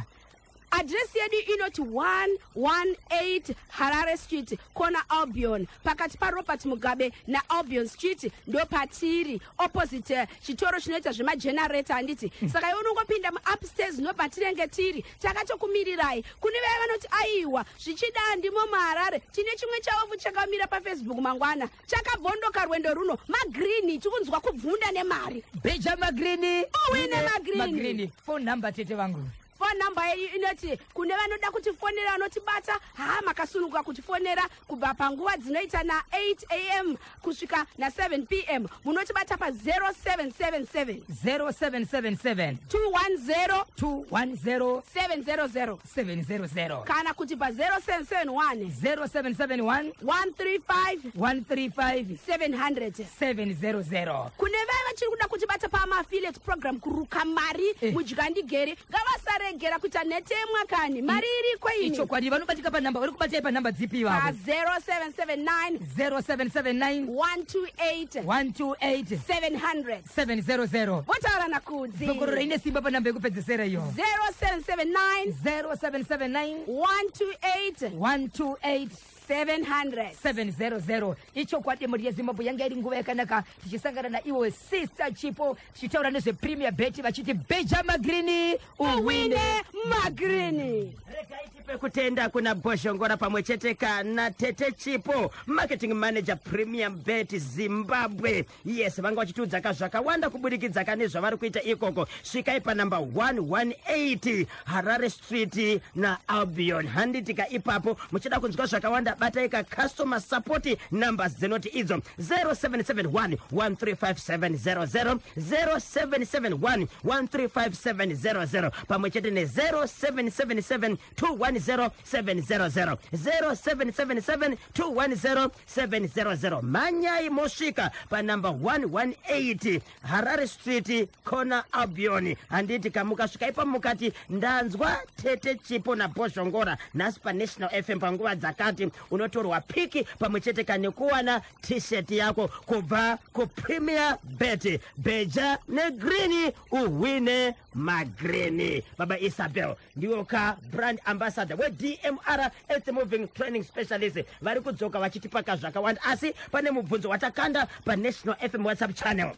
Adhiresi yedu inoti 118 Harare Street, corner Albion, pakati paRobert Mugabe naAlbion Street ndopatiri, opposite chitoro chinoita zvemagenerator, handiti? Saka iwe unongopinda muupstairs, ndopatinenge tiri, takatokumirirai. Kune vaya vanoti aiwa, zvichida ndimo muHarare, tine chimwe chavofu chakamira paFacebook mangwana, chakabvondoka rwendo runo, magreen, tikunzwa kubvunda nemari. Bheja magreen. Uwine magreen. Magreen. Phone number, tete vangu? Phone number yedu inoti, kune vanoda kutifonera, vanotibata, ha, makasununguka kutifonera kubva panguva dzinoita na8 am kusvika na7 pm. Munotibata pa0777 0777 210 210 700. 700. Kana kuti pa0771 0771 135 135 700. 700. Kune vaya vachiri kuda kutibata pamaaffiliate program, kuruka mari mudyandigere, ngavasaregera kuita nhetemwa kani, mari iriko ini. Ichokwadi. Vanobatika panhamba, vari kubatai panhamba dzipi ivavo? Pa0779 0779 128 128 700. 700. Votaura naKudzi. Dzokorora ine simba panhamba yekupedzisera iyo. 0779 0779 128 128 700. 700. Ichokwadi. Mhuri yeZimbabwe, yanga iri nguva yakanaka tichisangana naiwo Sister Chipo, tichitaura nezvePremier Bet, vachiti bheja magreen, uwine magreen. Regai tipe kutenda kuna Bhoshongora pamwe chete kana Tete Chipo, marketing manager, Premium Bet Zimbabwe. Yes, vanga vachitiudzaka zvakawanda kubudikidza kane zvavari kuita ikoko. Svikai panamba 118 Harare Street naAlbion, handitika? Ipapo muchida kunzwa zvakawanda, batai ka customer support numbers dzinoti idzo 0771 135700, 0771 135700, pamwe chete ne0777 210 700, 0777 210 700. Mhanyai mosvika panamba 118 Harare Street, corner Albion, handiti? Kamukasvika ipapo mukati ndanzwa Tete Chipo naBhozhongora nhasi paNational FM panguva dzakati, unotorwa pic pamwe chete kane kuwana T-shirt yako kubva kuPremier Bet. Bheja negreen, uhwine magreen. Baba Isabel ndiwo ka brand ambassador weDMR Earth Moving Training Specialist. Vari kudzoka vachitipaka zvakawanda, asi pane mubvunzo watakanda paNational FM WhatsApp channel.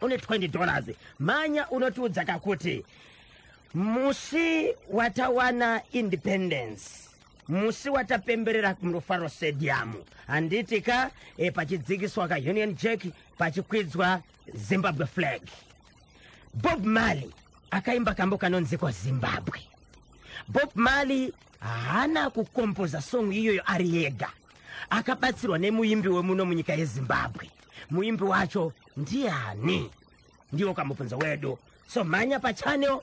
Une $20, mhanya unotiudzaka kuti musi watawana independence, musi watapemberera muRufaro Stadium, handiti ka, pachidzikiswa kaUnion Jack, pachikwidzwa Zimbabwe flag, Bob Marley akaimba kambo kanonzikwa Zimbabwe. Bob Marley haana kukompoza song iyoyo ari yega, akabatsirwa nemuimbi wemuno munyika yeZimbabwe. Muimbi wacho ndiani? Ndiwo kamubvunzo wedu. So mhanya pachannel,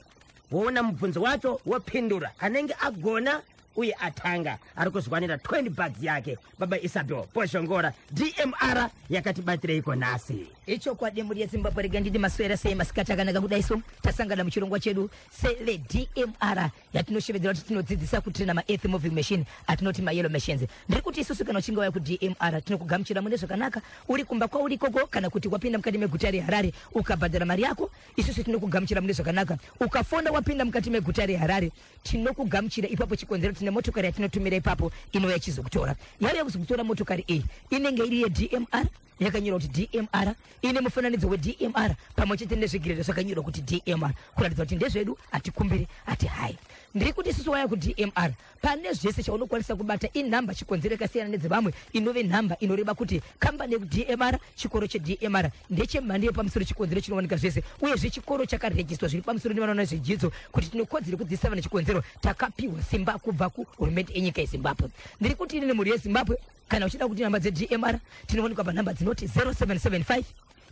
woona mubvunzo wacho, wopindura. Anenge agona uye atanga ari kuzwanira 20 bucks yake. Baba Isabel, Poshongora, DMR yakatibatireiko nhasi? Ichokwadi. Mhuri yeZimbabwe, rega ndidi maswera sei, masikati akanaka. Kudai so tasangana muchirongwa chedu seveDMR yatinoshevedzera kuti tinodzidzisa kutraina maearth moving machine, atinoti mayellow machines. Ndiri kuti isusu kana uchinge waya kuDMR, tinokugamuchira mune zvakanaka, uri kumba kwauri ikoko kana kuti wapinda mukati meguta reHarare, ukabhadhara mari yako, isusu tinokugamuchira mune zvakanaka. Ukafona wapinda mukati meguta reHarare, tinokugamuchira ipapo. Chikonzero, tine motokari yatinotumira ipapo inouya ichizokutora. Yauya kuzokutora, motokari iyi inenge iri yeDMR, yakanyorwa kuti DMR. Ine mufananidzo weDMR pamwe chete nezvigiredo zvakanyorwa kuti DMR, kuratidza kuti ndezvedu, hatikumbiri, hati hai. Ndiri kuti isusu waya kuDMR pane zvese chaunokwanisa kubata. Inhamba chikonzero yakasiyana nedzevamwe, inove nhamba inoreva kuti kambani yekuDMR, chikoro cheDMR ndechemhando yepamusoro, chikonzero chinowanika zvese. Uyezve chikoro chakarejistwa zviri pamusoro nevanoona zvedzidzo kuti tinokodzero kudzidzisa vana, chikonzero takapiwa simba kubva kuhurumende yenyika yeZimbabwe. Ndiri kuti inini mhuri yeZimbabwe, kana uchida kuti nhamba dzeDMR, tinowanikwa panhamba dzinoti 0775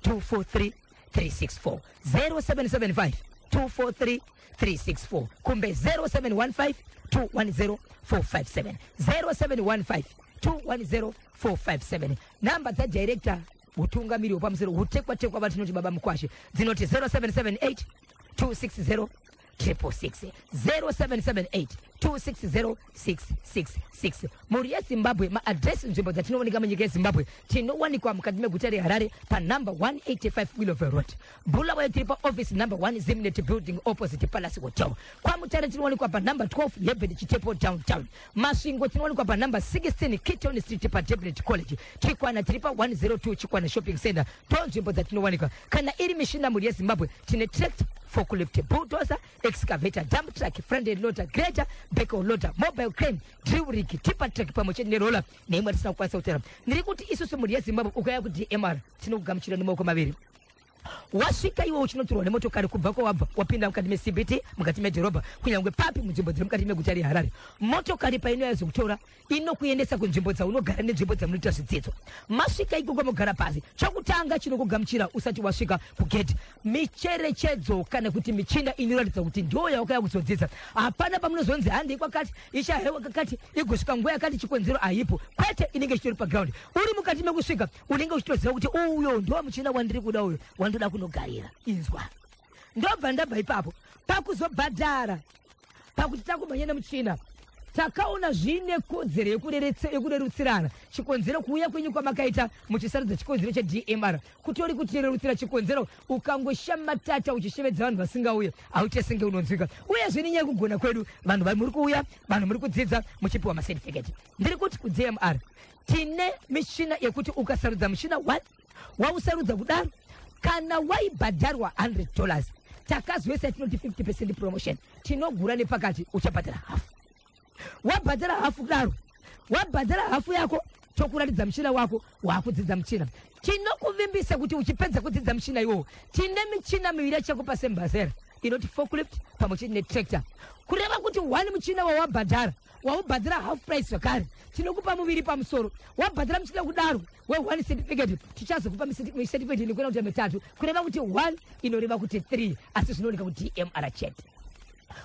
243 364, 0775 243 364, kumbe 0715 210 457, 0715 210 457. Namba dzadirector utungamiri hwepamusoro hutekwa tekwa vatinoti Baba Mukwashe dzinoti 0778 260 666, 0778 260 666. Mhuri yeZimbabwe, maadresi, nzvimbo dzatinowanika munyika yeZimbabwe: tinowanikwa mukati meguta reHarare panumber 185 Willowvale Road. Bulawayo tiri paoffice number 1, Zimnet Building, opposite Palace Hotel. KwaMutare tinowanikwa panumber 12 Herbert Chitepo, downtown. Masvingo tinowanikwa panumber 16 Kiton Street, paDebnet College. Chikwana tiri pa102 Chikwana Shopping Center. Ndo nzvimbo dzatinowanikwa. Kana iri mishina, mhuri yeZimbabwe, tine tractor, forklift, bulldozer, excavator, dump truck, front end loader, grader, backhoe loader, mobile crane, drill rig, tipper truck pamwe chete neroller neimwe tisina kukwanisa kutaura. Ndiri kuti isusu, mhuri yeZimbabwe, ukauya kuDMR tinokugamuchira nemaoko maviri. Wasvika iwe uchinotorwa nemotokari kubva kwawabva, wapinda mukati meCBD, mukati medhorobha, kunyange papi munzvimbo dziri mukati meguta reHarare, motokari painoyazokutora inokuendesa kunzvimbo dzaunogara nenzvimbo dzamunoita zvidzidzo. Masvika ikoko mogara pasi. Chokutanga chinokugamuchira usati wasvika kugeti, micherechedzo kana kuti michinda inoratidza kuti ndo yaukaya kuzodzidza. Hapana pamunozonzi handei kwakati, ichahewa kakati, igosvika nguva yakati, chikonzero haipo. Kwete, inenge ichitori paground. Uri mukati mekusvika unenge uchitoziva kuti uyo ndo muchina wandiri kuda, uyo wandoda kunogarira. Inzwa, ndobva ndabva ipapo pakuzobhadhara. Pakuti takumhanya nemuchina, takaona zvine kodzero yekurerutsirana, chikonzero kuuya kwenyu kwamakaita muchisarudza chikonzero cheDMR kutori kutirerutsira. Chikonzero ukangoshamatata uchishevedza vanhu vasingauye, hauite senge unonzwika. Uyezve nenyaya yekugona kwedu, vanhu muri kuuya, vanhu muri kudzidza muchipiwa macertificate. Ndiri kuti kuDMR tine michina yekuti ukasarudza muchina 1, wausarudza kudaro, kana waibhadharwa $100, takazoisa tinoti 50% promotion, tinogura nepakati, uchabhadhara hafu. Wabhadhara hafu kudaro, wabhadhara hafu yako, tokuratidza muchina wako, waakudzidza muchina. Tinokuvimbisa kuti uchipedza kudzidza muchina iwowo, tine michina miviri yachakupa sembasera inoti forklift pamwe chete netractor. Kureva kuti one muchina wawabhadhara, waubhadhara half price, zvakare tinokupa muviri pamusoro. Wabhadhara muchina kudaro we1 certificate, tichazokupa certificate inokwira kuita mitatu. Kureva kuti 1 inoreva kuti 3, asi zvinooneka kuti DMR chete.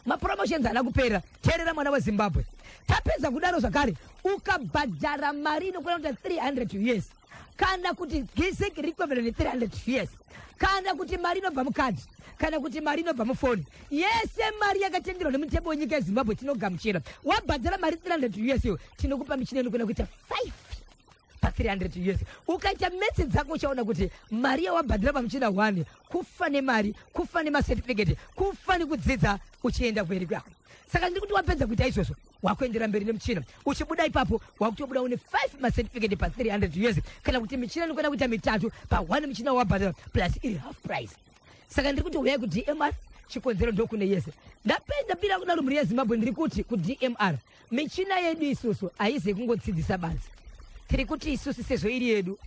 Mapromotions haana kupera. Teerera, mwana weZimbabwe, tapedza kudaro zvakare, ukabhadhara mari inokwana kuita 300 US, kana kuti ZiG equivalent 300 US, kana kuti mari inobva mukadhi, kana kuti mari inobva mufoni, yese mari yakatenderwa nemutemo wenyika yeZimbabwe tinogamuchira. Wabhadhara mari 300 US iyo, tinokupa michina inokwana kuita 5 pa300 US. Ukaita maths dzako uchaona kuti mari yawabhadhira pamuchina 1, kufa nemari, kufa nemacertificate, kufa nekudzidza uchienda kumberi kwako. Saka ndiri kuti wapedza kuita izvozvo, wakuendera mberi nemuchina. Uchibuda ipapo wakutobuda une 5 macertificate pa300 US, kana kuti michina inokwana kuita mitatu pa1 muchina wabhadhara, plus iri half price. Saka ndiri kuti uyai kuDMR, chikonzero ndokune yese. Ndapenda kudaro, mhuri yeZimbabwe, ndiri kuti kuDMR michina yedu isusu haizi kungodzidzisa banzi. Tiri kuti isusu sezvo iri yedu,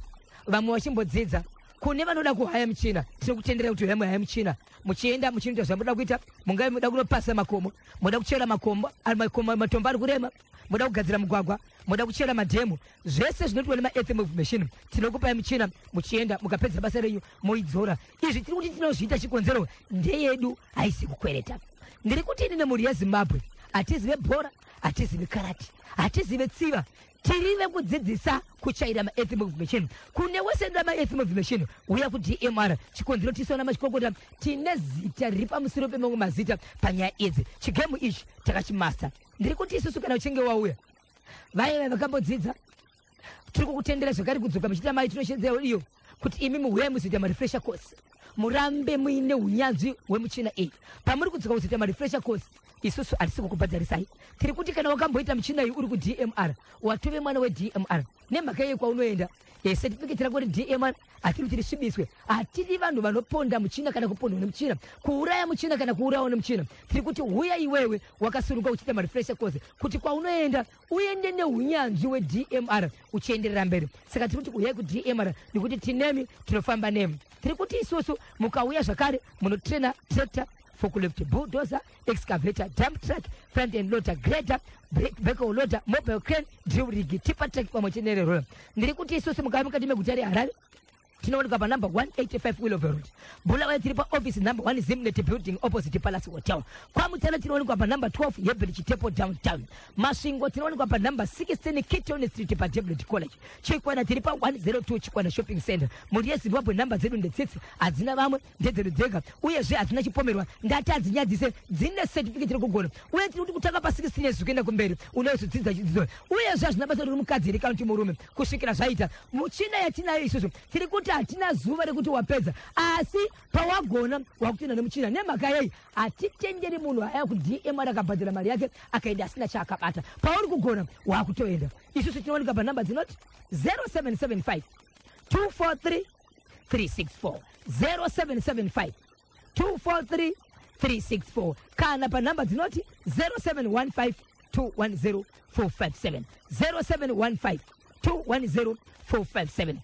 vamwe vachimbodzidza, kune vanoda kuhaya michina, tiri kutendera kuti huyai muhaya michina, muchienda muchinoita zvamunoda kuita. Mungave muda kunopasa makomo, muda kuchera makombo, makomo, matombo ari kurema, muda kugadzira mugwagwa, muda kuchera madhemu, zvese zvinoitwa nemaearth move machine, tinokupai michina, muchienda, mukapedza basa renyu moidzora. Izvi tiri kuti tinozviita chikonzero ndeyedu, haisi kukwereta. Ndiri kuti ini nemhuri yeZimbabwe, hatizive bhora, hatizive karati, hatizive tsiva, tiri vekudzidzisa kuchaira maearth move machine. Kune wese noda maearth move machine, uya kuDMR, chikonzero tisona machikokota, tine zita riri pamusoro pemamwe mazita panyaya idzi. Chigame ichi takachimaster. Ndiri kuti isusu kana uchinge wauya, vaiva vakambodzidza, tiri kukutendera zvakare kudzoka muchiita mari tinoshedzewo iyo kuti imi muuyai muzoita marefresher course. Murambe muine unyanzvi hwemuchina iyi. Pamuri kudzoka kuzoita marefresher course, isusu hatisi kukubhadharisai. Tiri kuti kana wakamboita muchina iyi uri kuDMR, watove mwana weDMR. Nemhaka yei kwaunoenda, certificate rako reDMR hatiri kuti risvibiswe. Hatidi vanhu vanoponda muchina kana kupondwa nemuchina, kuuraya muchina kana kuurawa nemuchina. Tiri kuti huya iwewe wakasununguka uchiita marefresher course, kuti kwaunoenda uende neunyanzvi weDMR uchienderera mberi. Saka tiri kuti uyai kuDMR nekuti tinemi, tinofamba nemi. Tiri kuti isusu mukauya zvakare munotraina tractor, forklift, bulldozer, excavator, dump truck, front end loader, grader, backhoe loader, mobile crane, drill rig, tipper truck pamwe chete nererola. Ndiri kuti isusu mukauya mukati meguta reHarare, tinoonekwa panumber 185 Willowvale Road. Bulawayo tiri paoffice number 1 Zimnet Building, opposite Palace Hotel. KwaMutare tinoonekwa panumber 12 Herbert Chitepo Downtown. Masvingo tinoonekwa panumber 16 Kitone Street, paDevlet College. Chikwana tiri pa102 Chikwana Shopping Center. Mhuri yeZimbabwe, nhamba dzedu ndetsitsi, hadzina vamwe, ndedzedu dzega. Uyezve hadzina chipomerwa, ndati hadzinyadzise, dzine certificate rekugona. Uye tiri kuti kutanga pa16 years kuenda kumberi unozodzidza chidzidzo. Uyezve hazvina basa riri mukadzi here kana kuti murume, kusvikira zvaita. Muchina yatinayo isusu, tiri kuti hatina zuva rekuti wapedza, asi pawagona wakutoenda nemuchina. Nemhaka yei? Hatitenderi munhu aya kuDMR akabhadhara mari yake akaenda asina chaakabata. Pauri kugona, wakutoenda. Isusu tinowanika panhamba dzinoti 0775 243 364, 0775 243 364, kana panhamba dzinoti 0715 210 457, 0715 210 457.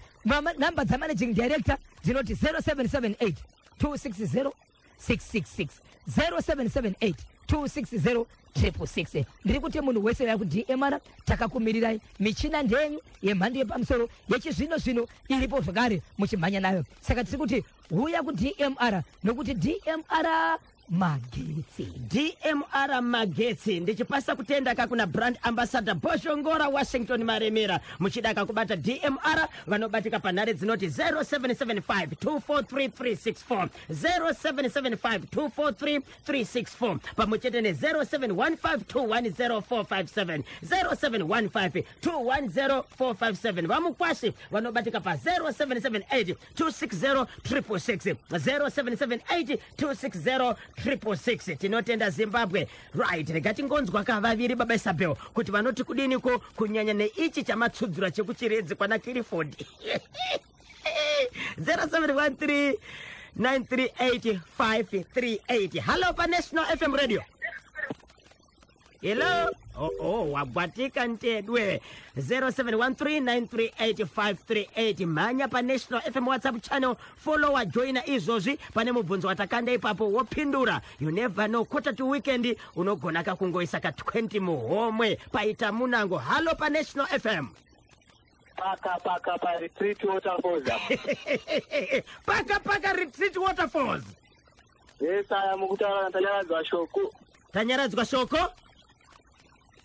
Namba dzamanaging director dzinoti 0778 260 666, 0778 260 666. Ndiri kuti munhu wese uya kuDMR, takakumirirai. Michina ndenyu yemhando yepamusoro yechizvino zvino iripo zvakare, muchimhanya nayo. Saka tiri kuti huya kuDMR nokuti DMR magetsi. DMR magetsi. Ndichipasa kutenda kakuna brand ambassador Boshongora Washington Maremera. Muchida kakubata DMR, vanobatika panhare dzinoti 0775 243364, 0775 243364, pamwe chete ne0715 210457, 0715 210457. Vamukwashi vanobatika pa 0778 260 666, 0778 260 666. Tinotenda Zimbabwe. Right, rega tingonzwa kavaviri baba Isabel kuti vanoti kudiniko, kunyanya neichi chamatsudzura chekuChiredzi kwana Kiriford. 0713 938 538. Hallo paNational FM Radio. Hello. Oh, wabwatika ntedwe. 0713938538. Mhanya paNational FM WhatsApp channel, follower, joina izvozvi. Pane mubvunzo watakanda ipapo, wopindura. You never know, quarter to weekend unogona kakungoisa ka 20 muhomwe. Paita munango. Hallo paNational FM. Paka paka paRetreat Waterfalls. Paka paka Retreat Waterfalls. Yes, aya mukutaura naTanyaradzwa Shoko. Tanyaradzwa Shoko.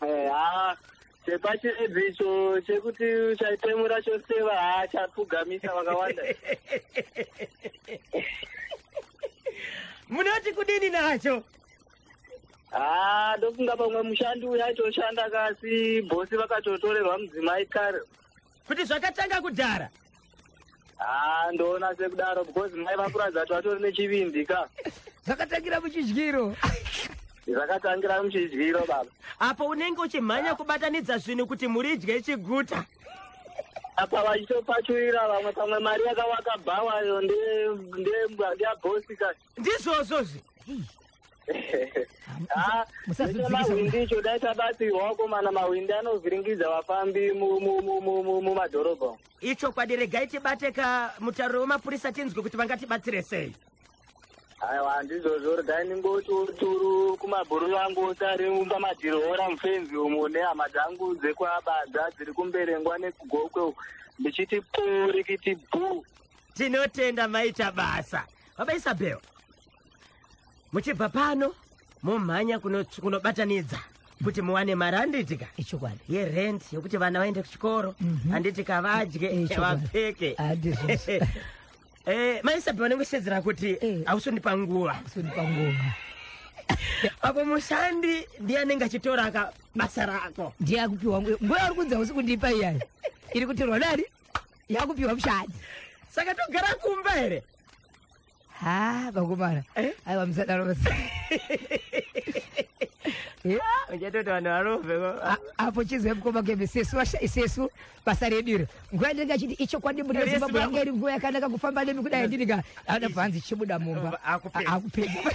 Ha, chepaChiredzi icho chekuti chaitemura choseva, ha, chapfugamisa vakawanda. Munoti kudini nacho? Ha, ndofunga pamwe mushandi uyu aitoshanda kasi bhosi vakatotorerwa mudzimai kare. Kuti zvakatanga kudhara? Ha, ndoona sekudaro, because mai vakuratidza kuti vatori nechivindi ka. Zvakatangira muchidyiro. Zvakatangira muchidyiro, baba. Apo unenge uchimhanya kubatanidza zvinhu kuti mhuri idye ichiguta. Apa vachitopachurira vamwe, pamwe mari yakawaka bhawayo ndeyabhosi ka. Ndizvozvozvi. Ha. Musazodzikisa. Mahwindi icho dai tabatsirwa komana, mahwindi anovhiringidza vafambi mumadhorobha. Ichokwadi. Regai tibate ka mutauro wemapurisa, tinzwe kuti vangatibatsire sei. Aiwa, handizvozvo, regai ndingoti turu kumabhuru angu ose ari pamadhirihora mufenzi umo nehama dzangu dzekwaBadza dziri kuMberengwa nekuGokwe uku, ndichiti purikiti bhu. Tinotenda, maita basa baba Isabel. Muchibva pano mumhanya kunobatanidza kuti muwane mari, handitika? Ichokwadi. Yerent, yokuti vana vaende kuchikoro, handitika? Vadye, Ichokwadi. vapfeke. Handizvozvo. Maisabel vanongosedzera kuti hausondipa nguva. Usonipa nguva. Apo mushandi ndiye anenge achitora ka basa rako. Ndiye akupiwa nguva yauri kunzi hausi kundipa iyayi, iri kutorwa nani? Yakupiwa mushandi. Saka togara kumba here? Ha, vakomana, aiwa, musadaro basi. Uchatoti vanhu varove. Apo chizwe, mukoma Kebe, sesu sesu basa redu iro, nguva yandinenge achiti ichokwadi, mhuri yeZimbabwe, yanga iri nguva yakanaka kufamba nemi kudai. Ndidika anobva hanzi chibuda mumba. Akupedza. Akupedza.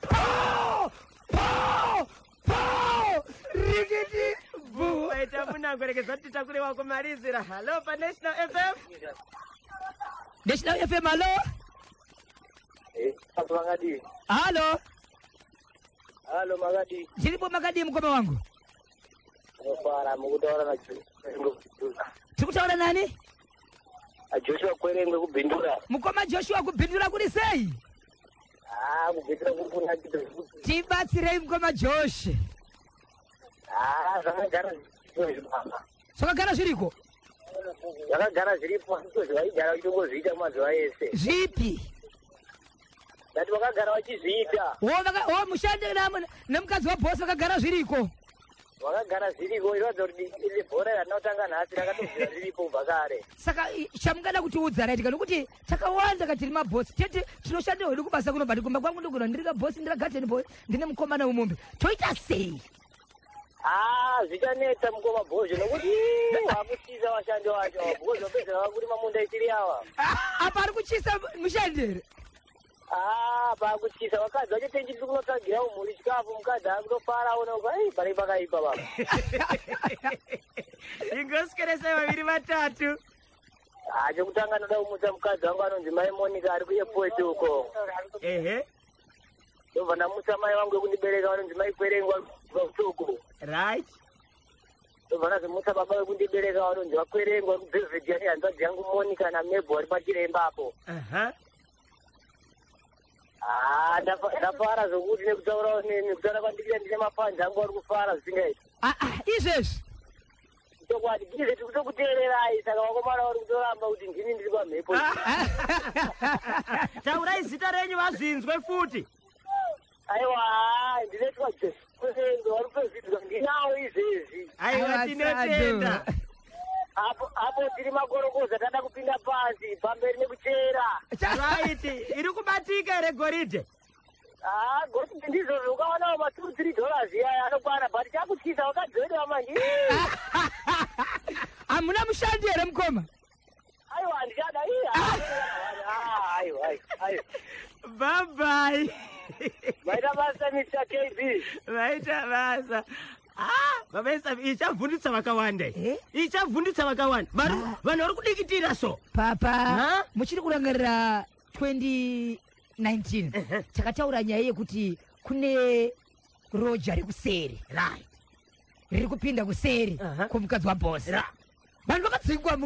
Po po po, rikiti bu. Waita munangorekeza kuti titakure wakumalizira. Hallo paNational FM. National FM, hallo. Makadii? Hallo. Halo, makadii? Ndiripo, makadii mukoma wangu? Unofara, mukutaura Tiri kutaura nani? naJoshua Kwerengwe, kuBindura. Mukoma Joshua, kuBindura kuri sei? Ha, kuBindura kuri kunakidza zvekuti. Tibatsirei, mukoma Josh. Ha, zvakagara zviripo izvi, baba. Zvakagara zviriko. Zvakagara zviripo, asi zvaigara vachitongozviita mazuva ese. Zvipi? Ndati vakagara vachizviita. Wo mushandi nemukadzi wabhosi vakagara zviriko. Vakagara zviriko, iratidza kuti iri bhora ratinotanga nhasi rakatobvira riripo kubva kare. Saka chamungada kutiudza, right, nokuti takawanda katiri mabhosi tete, tinoshanda hedu kubasa kuno, but kumba kwangu ndogona ndiri kabhosi, ndiri garden boy, ndine mukomana wemombe, toita sei? Ha, zvichanetsa, mukoma Bhozho, nokuti vakutyisa vashandi vacho ava, because vapedzera vakurima munda isiri ava. Apa ari kuchisa mushandi here? Ha, pakutyisa vakadzi vacho, tenji tiri kunotsvagirawo mhuri chikafu, mukadzi akutofara aona kuti ai, panei pakaipa, baba. Ingosikeresai vaviri vatatu. Ha, chekutanga ndoda kumutsa mukadzi wangu anonzi mai Monica, ari kuairport uko. Ndobva ndamutsa mai vangu vekundibereka vanonzi mai Kwerengwa uko. Ndobva ndazomutsa baba vekundibereka vanonzi vaKwerengwa kuBelvedere, nehanzvadzi yangu Monica naMebo vari pachiremba apo. Ha, ndafara zvokuti nekutaura nekutaura kwandikuita, ndine mapanzi angu ari kufara zvisingaiti. Ah, ah, izvezvi? Chokwadi, ndizve tiri kutokuteererai, saka vakomana vari kutoramba kuti ndini ndiri pamhepo. Taurai zita renyu vazvinzwe futi. Aiwa, ndinoitwa Kwerengwe, vari kupezvidzwa ndinawo izvezvi. Aiwa. Aiwa, Tinotenda. Sado. Apo apo tiri makorokoza, tada kupinda pasi pamberi nekuchera. Right, iri kubatika here goridhe? Ha, goridhe ndizvozvo, ukaonawo ma2 $3 iyaya anokwana, but chakutyisa vakadzi vedu vamanje. Hamuna mushandi here, mukoma? Aiwa, handichada. Aiwa, aiwa, aiwa. Bye bye. Maita basa, Mr KB. Vaita basa. Ah, babaisa, ichavhundutsa vakawanda iyi. Eh? Ichavhundutsa vakawanda. Vanhu vari kudikitira so. Papa, Ha? muchiri kurangarira 2019 takataura nyaya yekuti kune roja rekuseri riri kupinda kuseri kwomukadzi wabhosi? Vanhu vakadzingwa,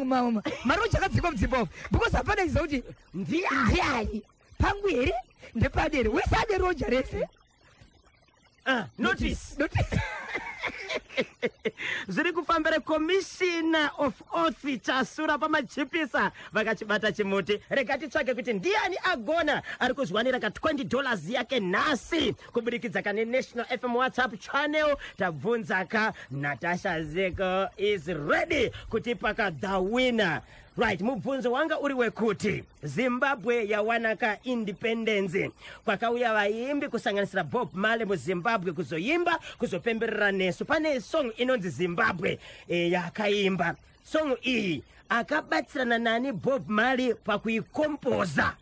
maroja akadzingwa mudzimba umu, because hapana iziva kuti Ndiani? Ndiani, pangu here, ndepane here, wese ane roja rese. Ah, notice. Notice. Zviri kufambira Commissioner of Oath Chasura pamachipisa vakachibata chimuti. Rega titsvake kuti ndiani agona ari kuzwanira ka $20 yake nhasi kubudikidza kane National FM WhatsApp channel. Tabvunza ka, Natasha Zeko is ready kutipa ka the winner. Right, mubvunzo wanga uri wekuti Zimbabwe yawanaka independence, kwakauya vaimbi kusanganisira Bob Marley muZimbabwe kuzoimba, kuzopemberera nesu. Pane song inonzi Zimbabwe, yakaimba song iyi, akabatsirana nani Bob Marley pakuikompoza,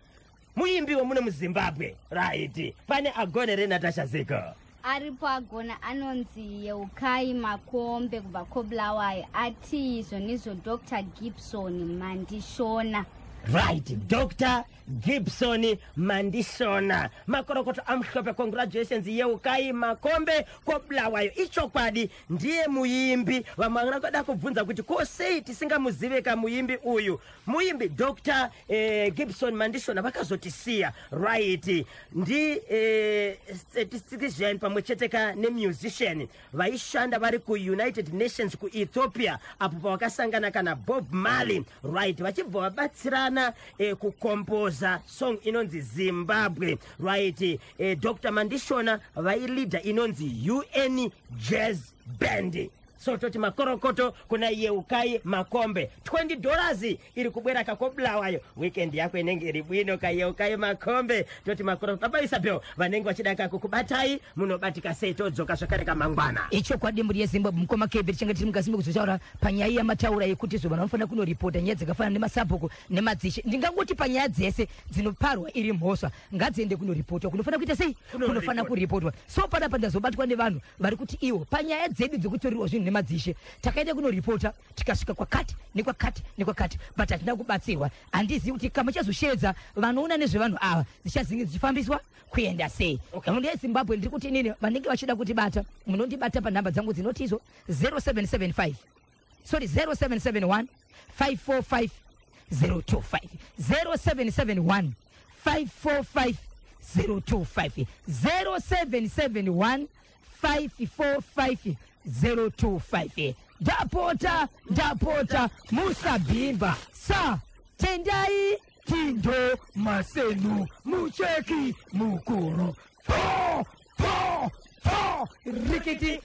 muimbi wemuno muZimbabwe? Right, pane agone reNatasha Ziko? Aripo agona, anonzi Yeukai Makombe kubva koBulawayo, ati izvo nizvo Dr Gibson Mandishona. Right, Dr Gibson Mandishona, makorokoto amuhlope. Congratulations, Yeukai Makombe koBulawayo. Ichokwadi, ndiye muimbi. Vamwe vangada kubvunza kuti ko sei tisingamuzive kamuimbi uyu, muimbi Dr Gibson Mandishona vakazotisiya. Right, ndi statistician pamwe chete ka nemusician, vaishanda vari kuUnited Nations kuEthiopia apo pavakasangana kana Bob Marley. Right, vachibva vabatsirana kukompoza song inonzi Zimbabwe. Right, Dr Mandishona vailidha inonzi UN Jazz Band. So toti makorokoto kuna Yeukai Makombe. $20 iri kubwera kakoBulawayo. Weekend yako inenge iri bwino kaYeukai Makombe. Toti makorokoto. Baba Isabel vanenge vachida kakukubatai, munobatika sei? Todzoka zvakare kamangwana. Ichokwadi, mhuri yeZimbabwe, mukoma Kebe, tichange tiri mukazimbe kuzotaura panyaya yamataura yekuti zvo vanhu vanofanira kunoripota nyaya dzakafanana nemasabhuku nemadzishe. Ndingangoti panyaya dzese dzinoparwa iri mhosva, ngadziende kunoripotwa. Kunofanira kuita sei? Kunofanira kuripotwa. So panapa ndazobatwa nevanhu vari kuti iwo panyaya dzedu dzekutorerwa zvinhu nemadzishe, takaenda kunoripota, tikasvika kwakati nekwakati nekwakati, but hatina kubatsirwa. Handizivi kuti kamuchazoshevedza vanoona nezvevanhu ava, dzichazinge dzichifambiswa kuenda sei. Mhuri yeZimbabwe, ndiri kuti inini vanenge vachida kutibata, munondibata panhamba dzangu dzinoti izo 0775, sorry, 0771 545 025, 0771 545 025, 0771 545 025. Ndapota, ndapota, musabhimba. Sa Tendai Tindo Masenu, mucheki mukuru, po po po, rikiti.